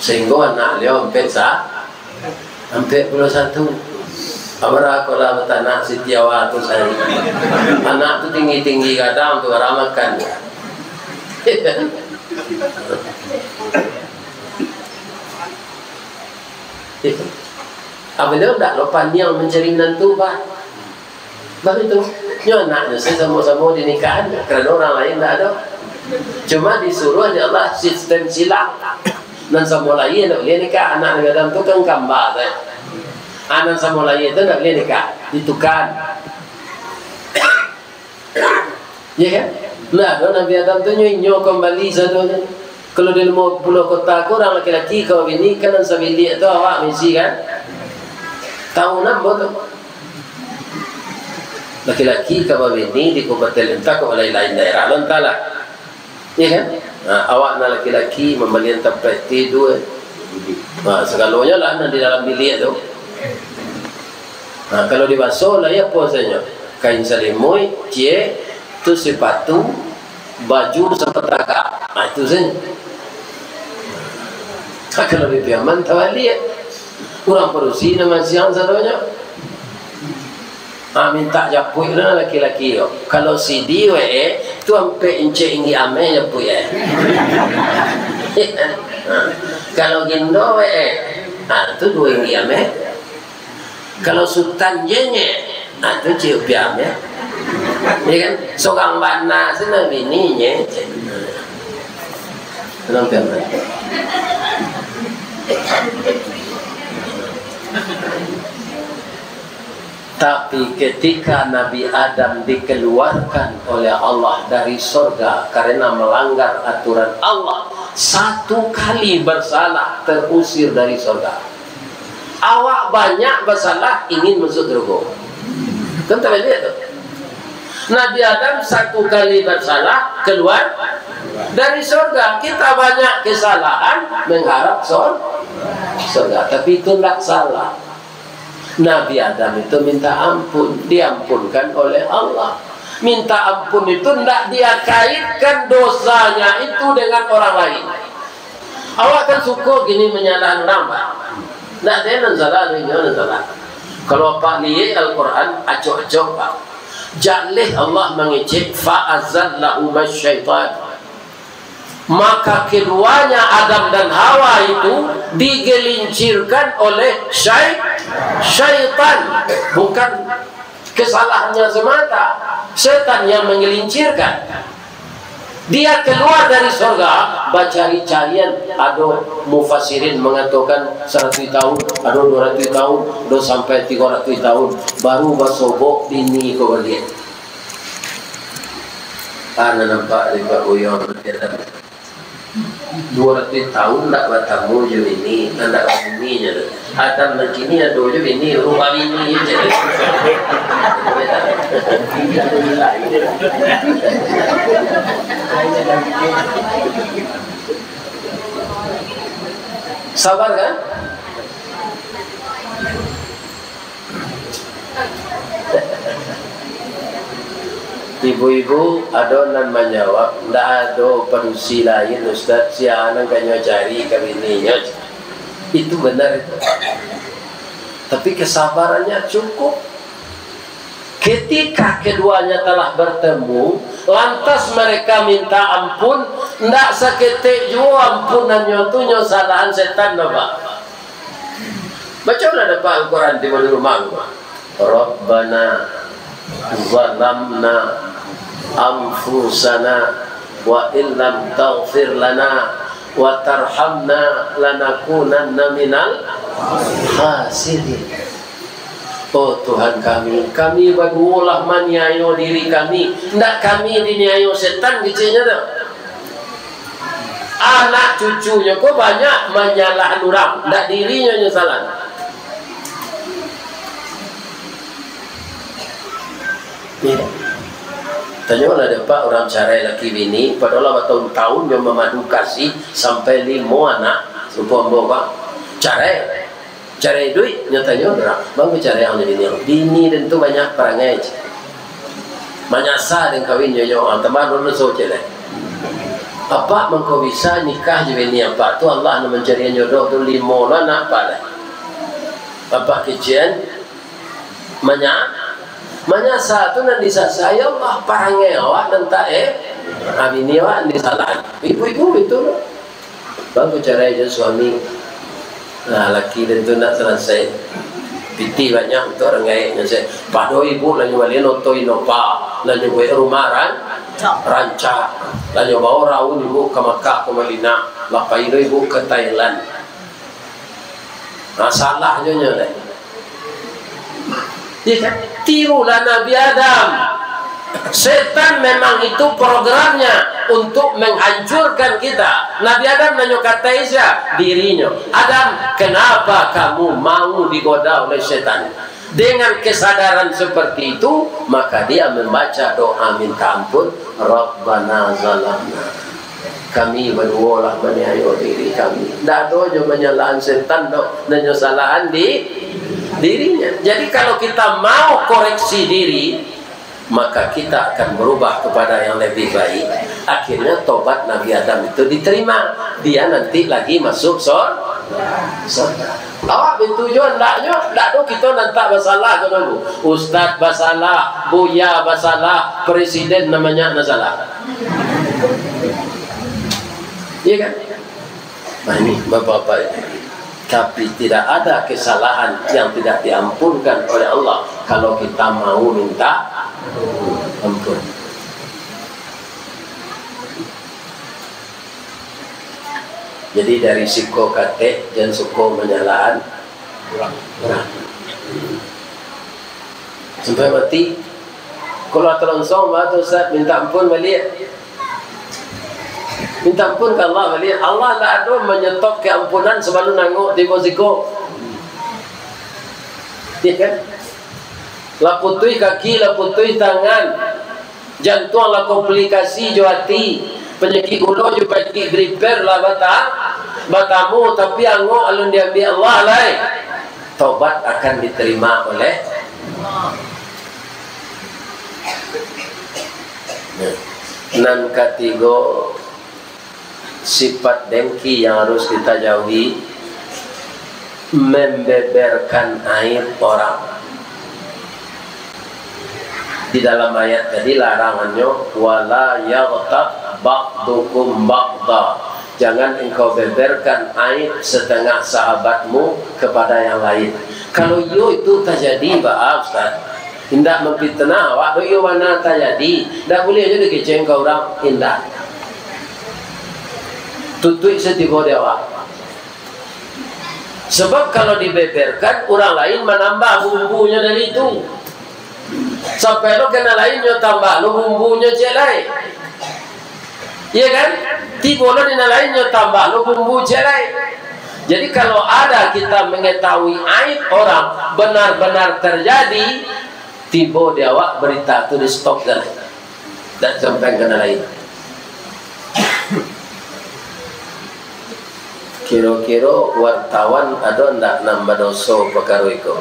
Sahinggo anak baliau ampek sa-, Ampek puluah satu. Abara ko lah batanak Siti Hawa tu sajo. Anak tu tinggi-tinggi gadang tu, bara makan. Baliau ndak lo paniang mancari minantu, Pak. Baitu, nyo anaknyo se samo-samo dinikahan, karano urang lain ndak ado. Cuma disuruah dek Allah sistem silang. Nan samo lahia ndak buliah nikah, anak Nabi Adam tu kan kamba sajo. Ah, nan samo lahia tu ndak buliah nikah, ditukar. Iya kan? Nah, Nabi Adam tu nyo inyo kambali sadonyo. Kalau di limo puluah kota ko, urang laki-laki ka babini, kan nan sabiliak tu awak misi kan? Tahu nan ambo tu. Laki-laki ka babini di kabupaten Lentah, ka lain-lain daerah lo, antahlah. Iya kan? Nah, awak nan laki-laki mambalian tampek tidua. Nah, sagalonyo lah nan di dalam biliak tu. Nah, kalau di baso lah, iyo apo sajo? Kain salimuik, ciek, tu sipatu, baju sapatagak. Nah, itu sajo. Nah, kalau di Piaman tabaliak. Urang padusi nan masiang sadonyo. Ah, mintak japuik lah laki-laki yo. Kalau sidi W E, tu ampek incek inggik ameh japuik, eh. Kalau gindo W E, ah, tu duo inggik ameh. Kalau sutan jenyek, ah, tu ciek upiah ameh. Iya kan? Sorang bana se nan bininyo. Tenang, tenang. Tapi ketika Nabi Adam dikeluarkan oleh Allah dari sorga karena melanggar aturan Allah, satu kali bersalah terusir dari sorga. Awak banyak basalah ingin masuk surga. Kan tak baliak tu. Nabi Adam satu kali basalah, keluar dari surga. Kita banyak kesalahan, mengharap sur-, surga. Tapi itu ndak salah. Nabi Adam itu minta ampun, diampunkan oleh Allah. Minta ampun itu ndak dia kaitkan dosanya itu dengan orang lain. Awak kan suko kini manyalahan urang, Pak. Ndak ado nan salah, ado inyo nan salah. Kalau Apak liek Al-Quran, acok-acok, Pak. Jaleh Allah mangecek, "Fa azallahuma syaitan." Maka keduanya, Adam dan Hawa itu, digelincirkan oleh syai-, syaitan. Bukan kesalahannya semata, setan yang menggelincirkan. Dia keluar dari sorga, bacari-carian. Ado mufassirin mangatokan saratuih tahun, ado duo ratuih tahun, ado sampai tigo ratuih tahun, baru basobok bini ko baliak. Ana nampak di Pak Buyuang. Duo ratuih tahun ndak batamu jo bini, ndak babini nyo tu. Adam nan kini ado jo bini, rumah bini je. Sabar kan? Ibu-ibu, ado nan manjawab, "Ndak ado padusi lain, Ustaz, sia nan ka nyo cari ka bininyo." Itu benar itu. Tapi kesabarannya cukup. Ketika keduanya telah bertemu, lantas mereka minta ampun, ndak saketek juo ampunannyo tu nyo salahan setan, Pak. Bacolah dapek Al-Quran di rumah. "Rabbana zalamna anfusana wa illam taghfir lana wa tarhamna lanakunanna minal khasirin." Oh Tuhan kami, kami baduo lah maniayo diri kami, ndak kami diniayo setan, keceknyo tu. Anak cucunyo ko banyak manyalahan urang, ndak dirinyo nyo salah. Iyo. Tanyolah dapek urang carai laki bini, padahal lah batahun-tahun nyo mamadu kasih sampai limo anak, sarupo ambo, Pak. Carai. Carai duit, nyo tanyo urang, "Bang, ko carai ang jo bini ang?" Bini den tu banyak parangai, ceh. Manyasa den kawin jo nyo, ah, tambah doso, ceh, lai. Apak mangko bisa nikah jo bini apak tu, Allah nan mancarian jodoh tu, limo lo anak apak lai. Apak kecek an, manya-, manyasa tu nan disasai Allah, parangai awak nan tak, eh, ah, bini awak nan disalahan. Ibu-ibu itu. Bang, ko carai jo suami. Nah, laki den tu ndak salasai. Pitih banyak untuak urang gaek nyo se. Pado ibuk lah nyo bali oto Innova, lah nyo buek rumah ran-, rancak. Lah nyo bao raun ibuk ka Makkah, ka Madinah. Lah pai lo ibuk ka Thailand. Nah, salah nyo nyo deh. Iya kan? Tirulah Nabi Adam. Setan memang itu programnya untuk menghancurkan kita. Nabi Adam nanyo katai sia? Dirinyo. "Adam, kenapa kamu mau digoda oleh setan?" Dengan kesadaran seperti itu, maka dia membaca doa minta ampun, "Rabbana zalamna." Kami baduo lah maniayo diri kami. Ndak ado nyo manyalahan setan doh, nan nyo salahan di dirinya. Jadi, kalau kita mau koreksi diri, maka kita akan berubah kepada yang lebih baik. Akhirnya, tobat Nabi Adam itu diterima. Dia nanti lagi masuk sor-, sorga. Awak batuju andaknyo, ndak ado kito nan tak basalah, ko dulu. Ustaz basalah, buya basalah, presiden nan banyak nan salah. Iya kan? Nah, ini bapak-bapak ini. Tapi tidak ada kesalahan yang tidak diampunkan oleh Allah kalau kita mau minta ampun. Jadi dari siko katek, jan suko manyalahan urang. Sampai mati. Kalau talonsong, bah tu Ustaz, minta ampun baliak. Minta ampun ka Allah baliak. Allah ndak ado manyetop keampunan sabalun angok tibo siko. Iya kan? Lah putuih kaki, lah putuih tangan, jantuang lah komplikasi jo ati, panyakik gulo jo panyakik beriper lah bata-, batamu, tapi angok alun diambiak Allah lai. Tobat akan diterima oleh Allah. Nan katigo, sifat dengki yang harus kita jauhi, membeberkan aib orang. Di dalam ayat tadi larangannyo, "Wala yaghtab ba'dukum ba'da." Jangan engkau beberkan aib setengah sahabatmu kepada yang lain. Kalau iyo itu tajadi, baa, Ustaz? Indak mamfitnah awak, do iyo bana tajadi. Ndak buliah jo dikeceng ka urang, indak. Tutuik satibo di awak. Sebab kalau dibeberkan, urang lain manambah bumbunyo dari itu. Sampai lo ka nan lain nyo tambah lo bumbunyo ciek lai. Iya kan? Tibo lo di nan lain nyo tambah lo bumbu ciek lai. Jadi, kalau ada kita mengetahui aib orang benar-benar terjadi, tibo di awak berita tu di-stop dah. Dak sampai ka nan lain. Kiro-kiro wartawan ado ndak nan badoso pakaro iko?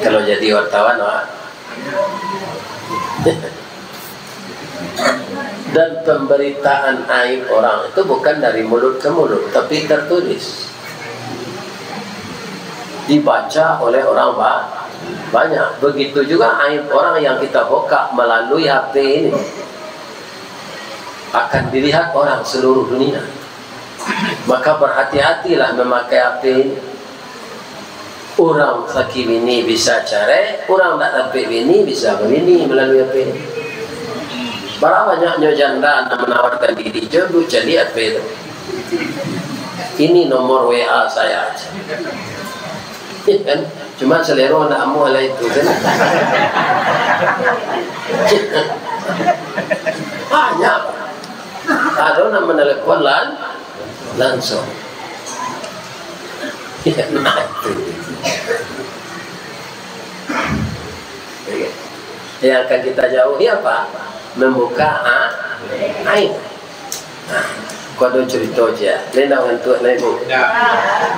Kalau jadi wartawan, awak. Dan pemberitaan aib orang itu bukan dari mulut ke mulut, tapi tertulis. Dibaca oleh orang ba-, banyak. Begitu juga aib orang yang kita buka melalui H P ini akan dilihat orang seluruh dunia. Maka berhati-hatilah memakai H P ini. Urang sakik bini bisa carai, urang ndak dapek bini bisa babini melalui H P. Bara banyaknyo janda nan manawarkan diri jo duo caliak H P tu. "Ini nomor W A saya," aja. Kan? Cuma salero ndak amuah lah itu, kan? Banyak. Ado nan manalepon lan-, langsung. Nah, itu. Yang akan kita jauhi apa? Membuka a-, aib. Nah, ko ado carito ciek. Lai ndak mangantuak lai, Bu? Ndak.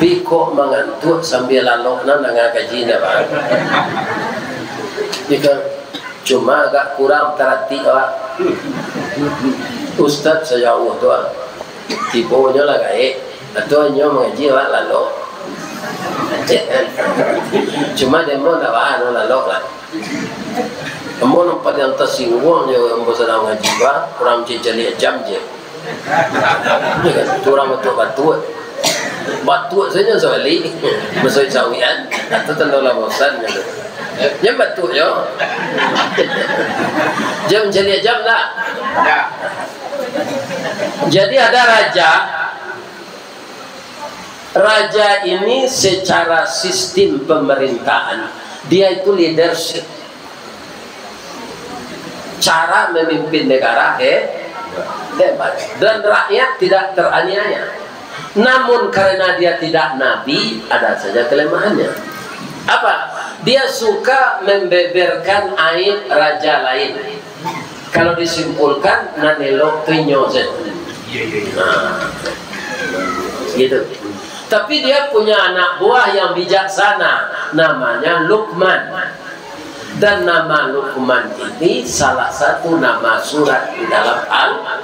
Pi kok mangantuak sambia lalok nan danga kaji, ndak, Pak? Jika cuma agak kurang taratik, Pak. Ustaz sajauah tu, ah. Tibonyo lah gaek. Atau inyo mangaji awak lalok. Cuma demo ndak baa, anu lalok lah. Ambo nampak yang tasingguang jo ambo sadang ngaji, bah, kurang caliak jam je. Tu urang batuak-batuak. Batuak sajo sabalik. Maso sawian, atau tando lah bosan gitu. Jan batuak jo. Jan mancaliak jam lah. Jadi ada raja, Raja ini secara sistem pemerintahan, dia itu leadership. Cara memimpin negara he-, hebat. Dan rakyat tidak teraniaya. Namun karena dia tidak nabi, ada saja kelemahannya. Apa? Dia suka membeberkan aib raja lain. Kalau disimpulkan, nan elok tu inyo sajo. Nah, gitu. Tapi dia punya anak buah yang bijaksana, namanya Luqman. Dan nama Luqman ini salah satu nama surat di dalam Al-Quran.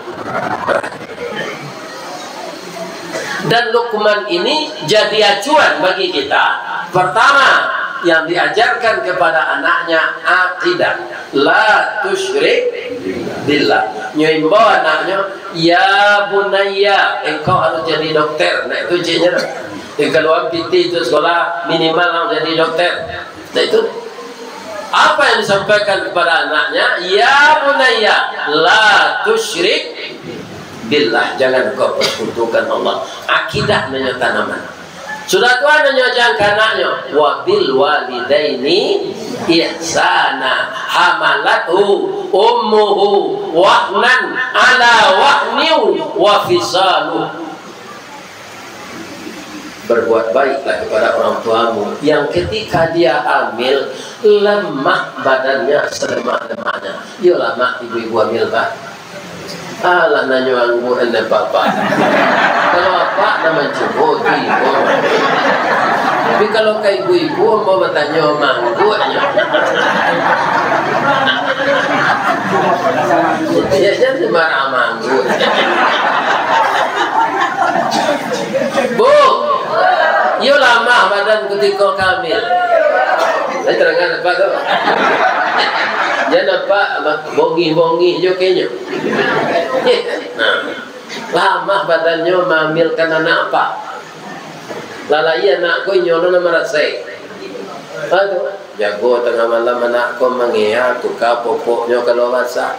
Dan Luqman ini jadi acuan bagi kita. Pertama, yang diajarkan kepada anaknya akidah. La tusyrik billah. Nyo imbau anaknyo, "Ya bunayya, engkau harus jadi dokter." Nah, itu ceknya. Yang kaluar pitih tu sekolah, minimal harus jadi dokter. Nah, itu apa yang disampaikan kepada anaknya, "Ya bunayya, la tusyrik billah, jangan kau persekutukan Allah." Akidah nan nyo tanaman. Sudah tu ado nyo ajakan ka anaknyo, "Wa bil walidaini ihsana, hamalathu ummuhu wahnan ala wahnin wa fisaluh." Berbuat baiklah kepada orang tuamu yang ketika dia hamil, lemah badannya selemah-lemahnya. Iyo lemah ibu-ibu hamil, Pak. Alah, nanyo angguak ende, Pak. Kalau apak nan mancubo tu ibu. Tapi kalau ka ibu-ibu, ambo batanyo, mangguaknyo. Ya, jan sembarang mangguak. Bu, iyo lamah badan kutiko hamil. Lai tadangar apak tu? Jan apak ma-, bongih-bongih jo kenyo. Nah, lamah badannyo maambilkan anak apak. Lah lahia anak ko, inyo lo nan marasai. Ha, tu. Jago tangah malam anak ko mangea, tuka popoknyo kalau basah.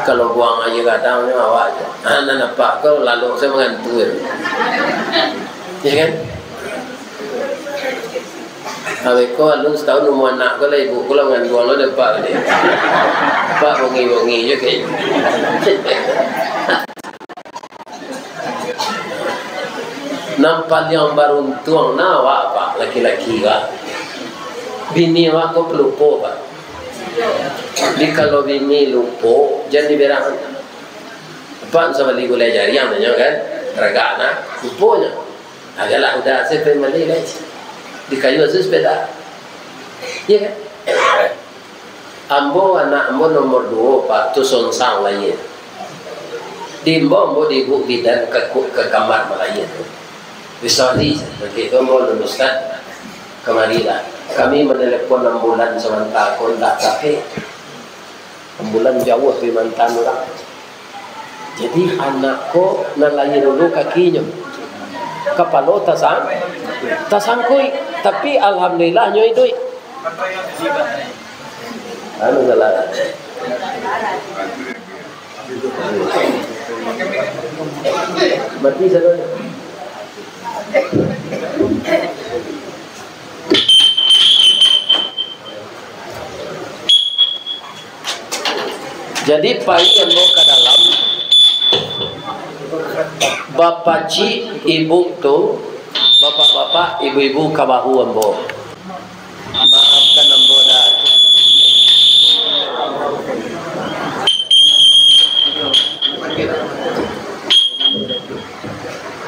Kalau buang aia gadangnyo awak tu. Ha, nan apak ko lalok se mangantua. Ya kan? Awak ko alun satahun umua anak ko lah, ibu ko lah manganduang lo dek apak ko deh. Apak bongi-bongi jo kek. Nan paliang baruntuang nah awak, Pak, laki-laki, Pak. Bini awak ko pelupo, Pak. Jadi kalau bini lupo, jan diberang. Apak sabali gulai jariang nyo kan, ragak nah, luponyo. Agaklah udah, saya pai mali lai. Di kayu aja sepeda. Iya kan? Ambo, anak ambo nomor duo, Pak, tu songsang lahia. Diimbau ambo di ibu bidan ka ku-, ka kamar malahia tu. Wis sorry, nanti tu ambo, "Alun, Ustaz, kamarilah." Kami manelepon ambulan samanta ko ndak dapek. Ambulan jauah pai maanta urang. Jadi, anak ko nan lahia dulu kakinyo. Kapalo tasang-, tasangkuik. Tapi, alhamdulillah, nyo iduik. Anu salah. Mati salah. Jadi, pai ambo ka dalam, bapacik ibu tu, bapak-bapak, ibu-ibu ka bahu ambo. Maafkan ambo dah.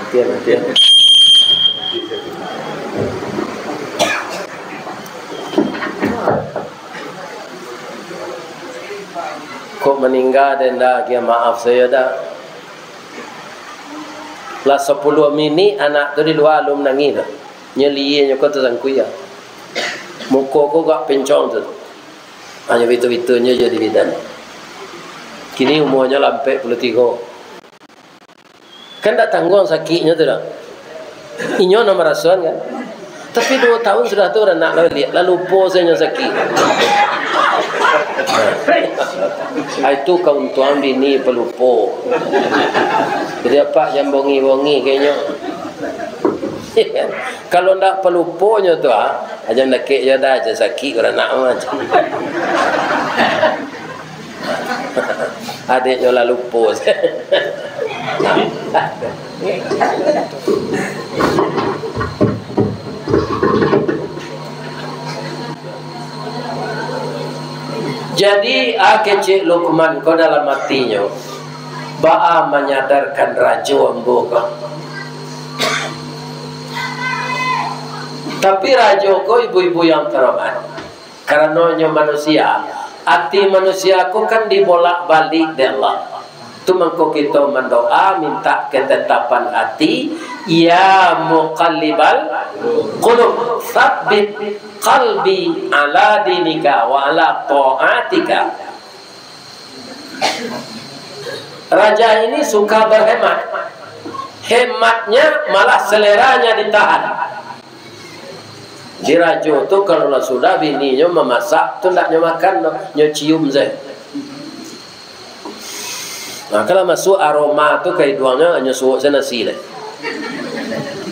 Tiap, tiap. Kok maningga den dah, agiah maaf sajo dah. Lah sapuluah minik anak tu di lua alun manangih tu. Nyo lienyo ko tasangkuik ah. Muko ko agak pencong tu. Hanyo bitu-bitunyo jo di bidan. Kini umuanyo lah ampek puluah tigo. Kan ndak tangguang sakiknyo tu doh. Inyo nan marasoan kan. Tapi duo tahun sudah tu, urang nak lah liek, lah lupo sajo sakik. Ah, itu kauntuangan bini palupo. Jadi apak jan bongi-bongi kainyo. Kalau ndak paluponyo tu, ah, jan dakek jo dah, jan sakik urang nak mah. Adeknyo lah lupo. Jadi, ah, kecek Lukman ko dalam atinyo, baa manyadarkan rajo ambo ko. Tapi rajo ko, ibu-ibu yang terhormat, karano nyo manusia, ati manusia ko kan dibolak-balik dek Allah. Tu mangko kito mandoa, mintak ketetapan ati, "Ya muqallibal qulub, tsabbit qalbi ala dinika wa ala taatika." Raja ini suka berhemat. Hematnya malah seleranya ditahan. Di rajo tu, kalau lah sudah bininyo mamasak tu, ndak nyo makan doh, nyo cium sajo. Nah, kalau masuak aroma tu ka iduangnyo, nyo suok sajo nasi lai.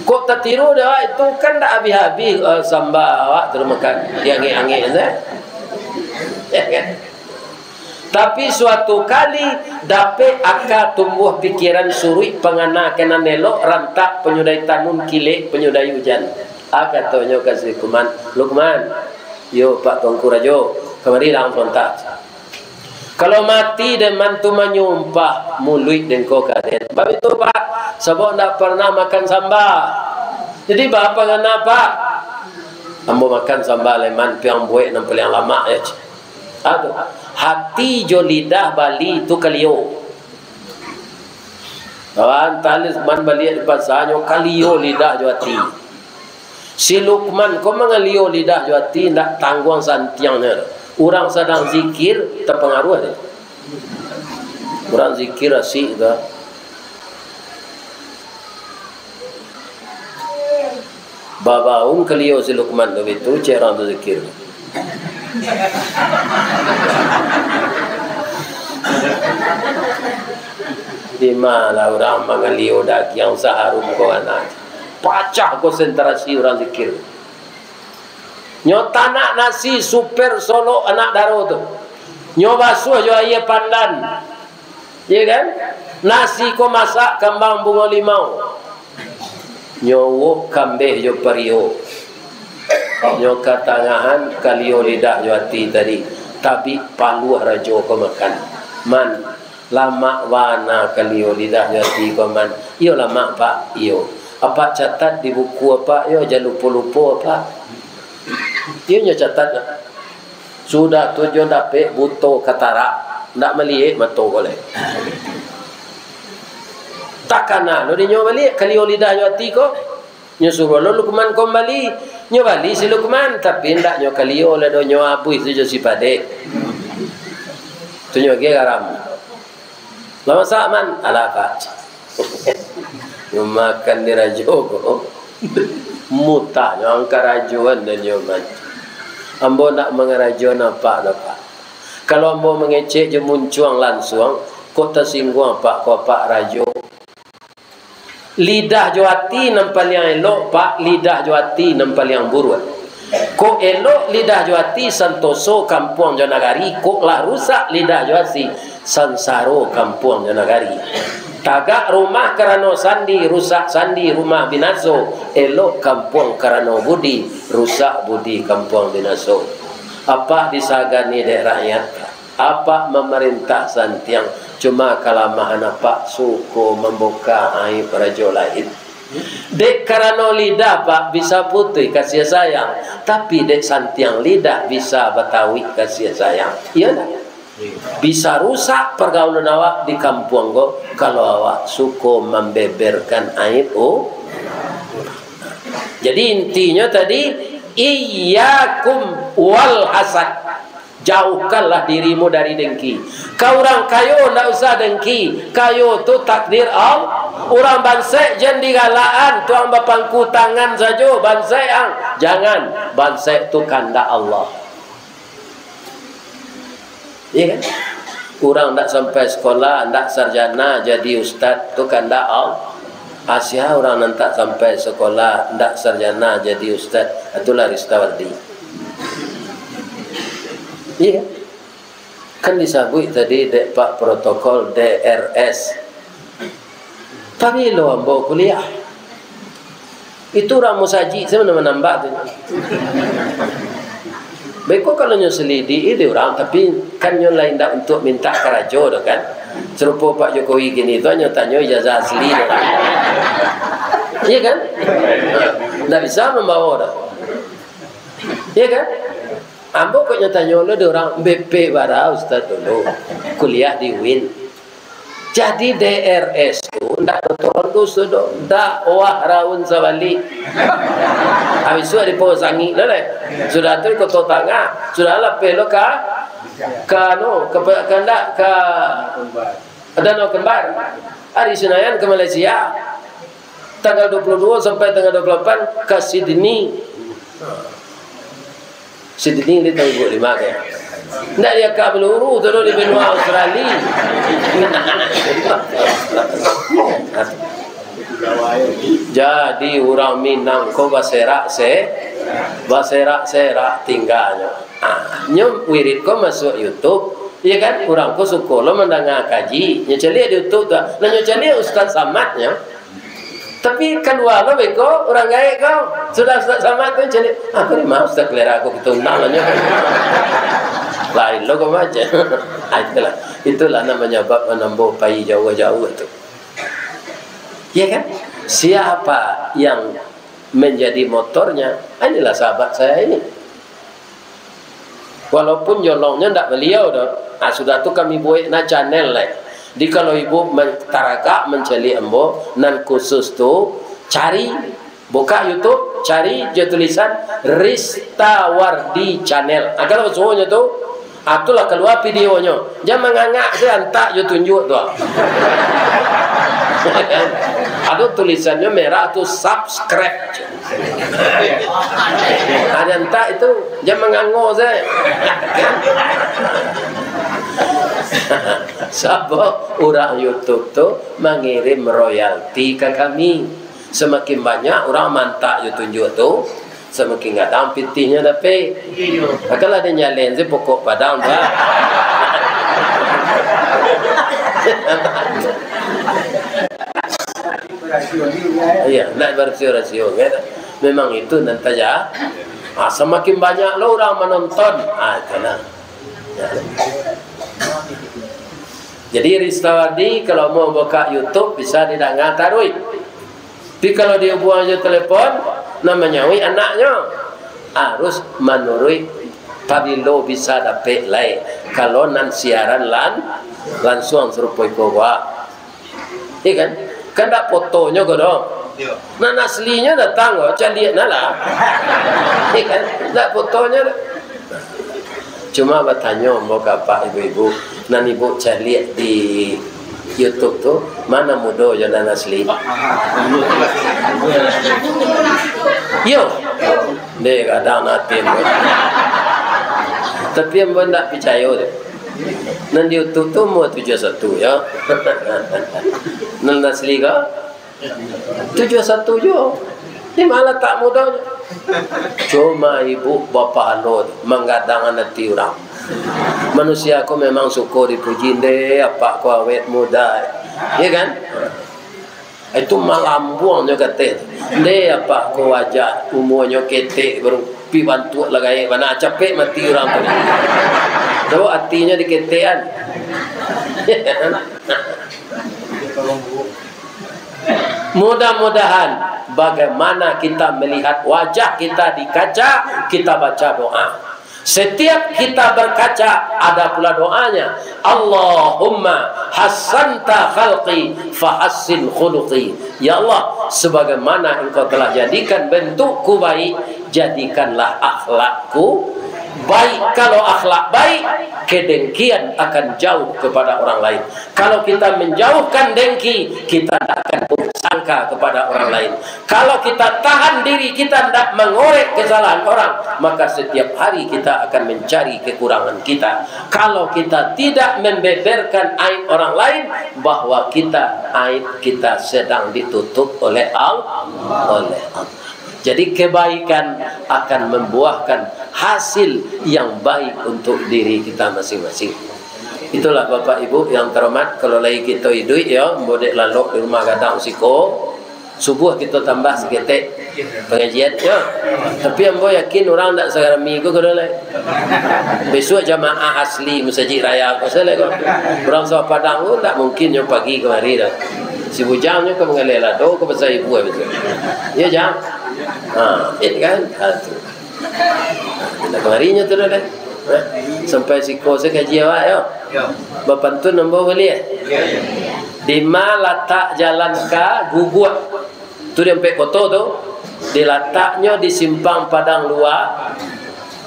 Kok tatiru dek awak itu, kan ndak abih-abih, eh, samba awak tu dimakan, diangek-angek sajo. Ya kan? Tapi suatu kali, Dapek aka tumbuah pikiran, suruik pangana ka nan elok, rantak panyudai tanun, kilek panyudai ujan. A katonyo ka si Lukman, "Lukman, yo Pak Tuanku Rajo, kamari lah ang sabanta. Kalau mati den man tu manyumpah, muluik den ko ka den." "Baitu, Pak, sabab ndak parnah makan samba." "Jadi, baa pangana, Pak?" "Ambo makan samba lai man, pi ang buek nan paliang lamak, yo." Ah, tu. Hati jo lidah Bali tu kalio. Kawan, tali man baliak di pasa, nyo kalio lidah jo ati. Si Lukman ko mangalio lidah jo ati, ndak tangguang santiangnyo. Urang sadang zikir, tapangaruah dek. Urang zikir asik tu. Babaun kalio si Lukman tu, bitu cek urang tu zikir. Di ma lah urang mangalio dagiang saharum ko anak. Pacah konsentrasi urang zikir. Nyo tanak nasi super solok anak daro tu. Nyo basuah jo aia pandan. Iya kan? Nasi ko masak kambang bungo limau. Nyo uwok kambeh jo pario. Nyo katangahan kalio lidah jo ati tadi. Tabik paluah rajo ko makan. Man, lamak bana kalio lidah jo ati ko, Man. Iyo lamak, Pak. Iyo. Apak catat di buku apak, yo, jan lupo-lupo, Pak. Iyo nyo catat. Sudah tu jo dapek buto katarak, ndak maliek mato ko lai. Takana lo dinyo baliak kalio lidah jo ati ko. Nyo suruah lo Lukman ko mambali. Nyo bali si Lukman, tapi ndak nyo kalio lah do, nyo abuih tu jo si padek. Tu nyo ge garam. Lah masak, Man? Alah, Pak. Nyo makan di rajo ko. Mutah nyo angka rajoan dan nyo, Man. Ambo ndak mangarajoan apak doh, Pak. Kalau ambo mangecek jo muncuang lansuang, kok tasingguang apak, kok apak rajo. Lidah jo ati nan paliang elok, Pak, lidah jo ati nan paliang buruak. Kok elok lidah jo ati, santoso kampuang jo nagari, kok lah rusak lidah jo ati, sansaro kampuang jo nagari. Tagak rumah karano sandi, rusak sandi rumah binaso, elok kampuang karano budi, rusak budi kampuang binaso. Apak disagani dek rakyat. Apak mamarintah santiang, cuma kalamahan apak suko mambuka aib rajo lain. Dek karano lidah, Pak, bisa putuih kasih sayang, tapi dek santiang lidah bisa batauik kasih sayang. Iyo ndak? Bisa rusak pargaulan awak di kampuang ko, kalau awak suko mambeberkan aib, oh. Jadi intinyo tadi, iyyakum wal hasad. Jauhkanlah dirimu dari dengki. Ka urang kayo ndak usah dengki. Kayo tu takdir Allah. Urang bansaik jan digalakan, tu ang bapangku tangan sajo, bansaik ang. Jangan, bansaik tu kandak Allah. Iya kan? Urang ndak sampai sekolah, ndak sarjana jadi ustaz, tu kandak Allah. Asia urang nan tak sampai sekolah, ndak sarjana jadi ustaz, itulah Ristawardi. Iya. Kan disabuik tadi dek Pak Protokol D R S. Pabilo ambo kuliah? Itu urang musajik sajo manambah tu. Beko kalau nyo selidiki dek urang, tapi kan nyo lain ndak untuak mintak karajo tu kan. Sarupo Pak Jokowi kini tu, nyo tanyo ijazah asli tu. Iya kan? Ndak bisa mambawa tu. Iya kan? Ambo kok nyo tanyo lo dek urang, B P bara Ustaz dulu, kuliah di UIN. Jadi D R S tu ndak do turun dusun doh, dakwah raun sabalik. Habis tu di Pawasangik lo lai. Sudah tu di Koto Tangah, sudah lapeh lo ka, ka anu, ka, ka ndak, ka Danau Kembar. Ari Senayan ka Malaysia. Tanggal dua puluh dua sampai tanggal dua puluh lapan ka Sydney. Sydney di tahun dua puluh lima ke? Ndak di Aka Beluru tu, di benua Australia. Jadi urang Minang ko baserak se, baserak-serak tingganyo. Ah, nyo wirid ko masuk YouTube, Iya kan? Urang ko suko lo mandanga kaji. Nyo caliak di YouTube tu. Nah, nyo caliak Ustaz Samad nyo. Tapi kalua lo beko, urang gaek ko. Sudah Ustaz Samad tu caliak, "Ah, kari mah Ustaz Kalera ko, kito undang lah nyo." Lain lo ko macam. Ah, itulah. Itulah namonyo bab manambo pai jauah-jauah tu. Iya kan? Siapa yang menjadi motornya? Ah, inilah sahabat saya ini. Walaupun jolongnyo ndak baliau doh. Ah, sudah tu kami buek na channel lai. Jadi kalau ibu men-, taragak mancaliak ambo, nan khusus tu, cari, buka YouTube, cari jo tulisan Ristawardi Channel. Ah, kalau basuonyo tu, ah, tu lah kalua videonyo. Jan mangangak se antak jo tunjuak tu. Ado tulisannyo merah tu, subscribe. Ado antak itu, jan mangango se. Sabab urang YouTube tu mangirim royalti ka kami. Samakin banyak urang maantak jo tunjuak tu, samakin gadang pitihnyo dapek. Akanlah dinyalen se pokok padang tu, ah. Iya, ndak barasio-rasio, kan? Memang itu nan taja-, ah, samakin banyak lo urang manonton, ah, itu nah. Jadi, Ristawardi kalau mau buka YouTube, bisa didanga taruih. Tapi kalau dihubuang jo telepon, nan manyauik anaknyo. Harus manuruik pabilo bisa dapek lai. Kalau nan siaran lan-, lansuang sarupo iko, Pak. Iya kan? Kan ndak fotonyo ko doh. Iyo. Nan aslinyo datang ko, caliak nah lah. Iya kan? Ndak fotonyo doh. Cuma batanyo ambo ka apak ibu-ibu, nan ibu caliak di YouTube tu, ma nan mudo jo nan asli? Iyo. Deh, gadang ati ambo. Tapi ambo ndak picayo tu. Nan di YouTube tu umua tujuah satu, yo. Nan asli ko? Tujuah satu juo. Di ma latak mudonyo? Cuma ibu bapahalo tu, manggadangan ati urang. Manusia ko memang suko dipuji, "Ndeh, apak ko awet muda." Iya kan? Itu malambuangnyo kato tu. "Ndeh, apak ko wajah, umuanyo ketek, baru pi bantuak lah gaek bana, capek mati urang tu." Tu atinyo diketekan. Mudah-mudahan, bagaimana kita melihat wajah kita di kaca, kita baca doa. Setiap kita berkaca, ada pula doanya. "Allahumma hassanta khalqi fahassin khuluqi." Ya Allah, sebagaimana Engkau telah jadikan bentukku baik, jadikanlah akhlakku baik. Kalau akhlak baik, kedengkian akan jauh kepada orang lain. Kalau kita menjauhkan dengki, kita tidak akan buruk sangka kepada orang lain. Kalau kita tahan diri, kita tidak mengorek kesalahan orang, maka setiap hari kita akan mencari kekurangan kita. Kalau kita tidak membeberkan aib orang lain, bahwa kita, aib kita sedang ditutup oleh Al-, oleh Allah. Jadi, kebaikan akan membuahkan hasil yang baik untuk diri kita masing-masing. Itulah, Bapak Ibu yang terhormat, kalau lai kito iduik, yo, ambo dek lalok di rumah gadang siko, subuah kito tambah saketek pangajian, yo. Tapi ambo yakin urang ndak sarami ko, ko lai. Bisuak jamaah asli Masajik Raya ko sajo ko. Urang Sawah Padang ko ndak mungkin nyo pagi kamari doh. Si Bujang nyo ka manggaleh lado, ka Pasar Ibu abih tu. Iyo, Jang? Ha, iyo kan? Ha, tu. Nah, kamari nyo tu dah, dah. Nah, sampai siko sajo kaji awak, yo. Yo. Bapantun ambo buliah, eh? Yo, yo. Di ma latak jalan ka Guguak? Tu di Ampek Koto tu. Dilataknyo di Simpang Padang Lua,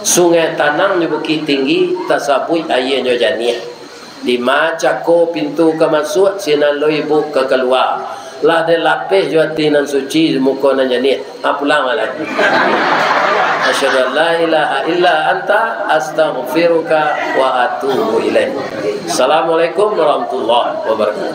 Sungai Tanang jo Bukik Tinggi, tasabuik aianyo janiah. Di ma cako pintu ka masuak, sinan lo ibu ka kalua. Lah dilapeh jo ati nan suci, muko nan janiah. Ha, pulang lah. Asyhadu an la ilaha illa anta, astaghfiruka wa atubu ilaik. Assalamualaikum warahmatullahi wabarakatuh.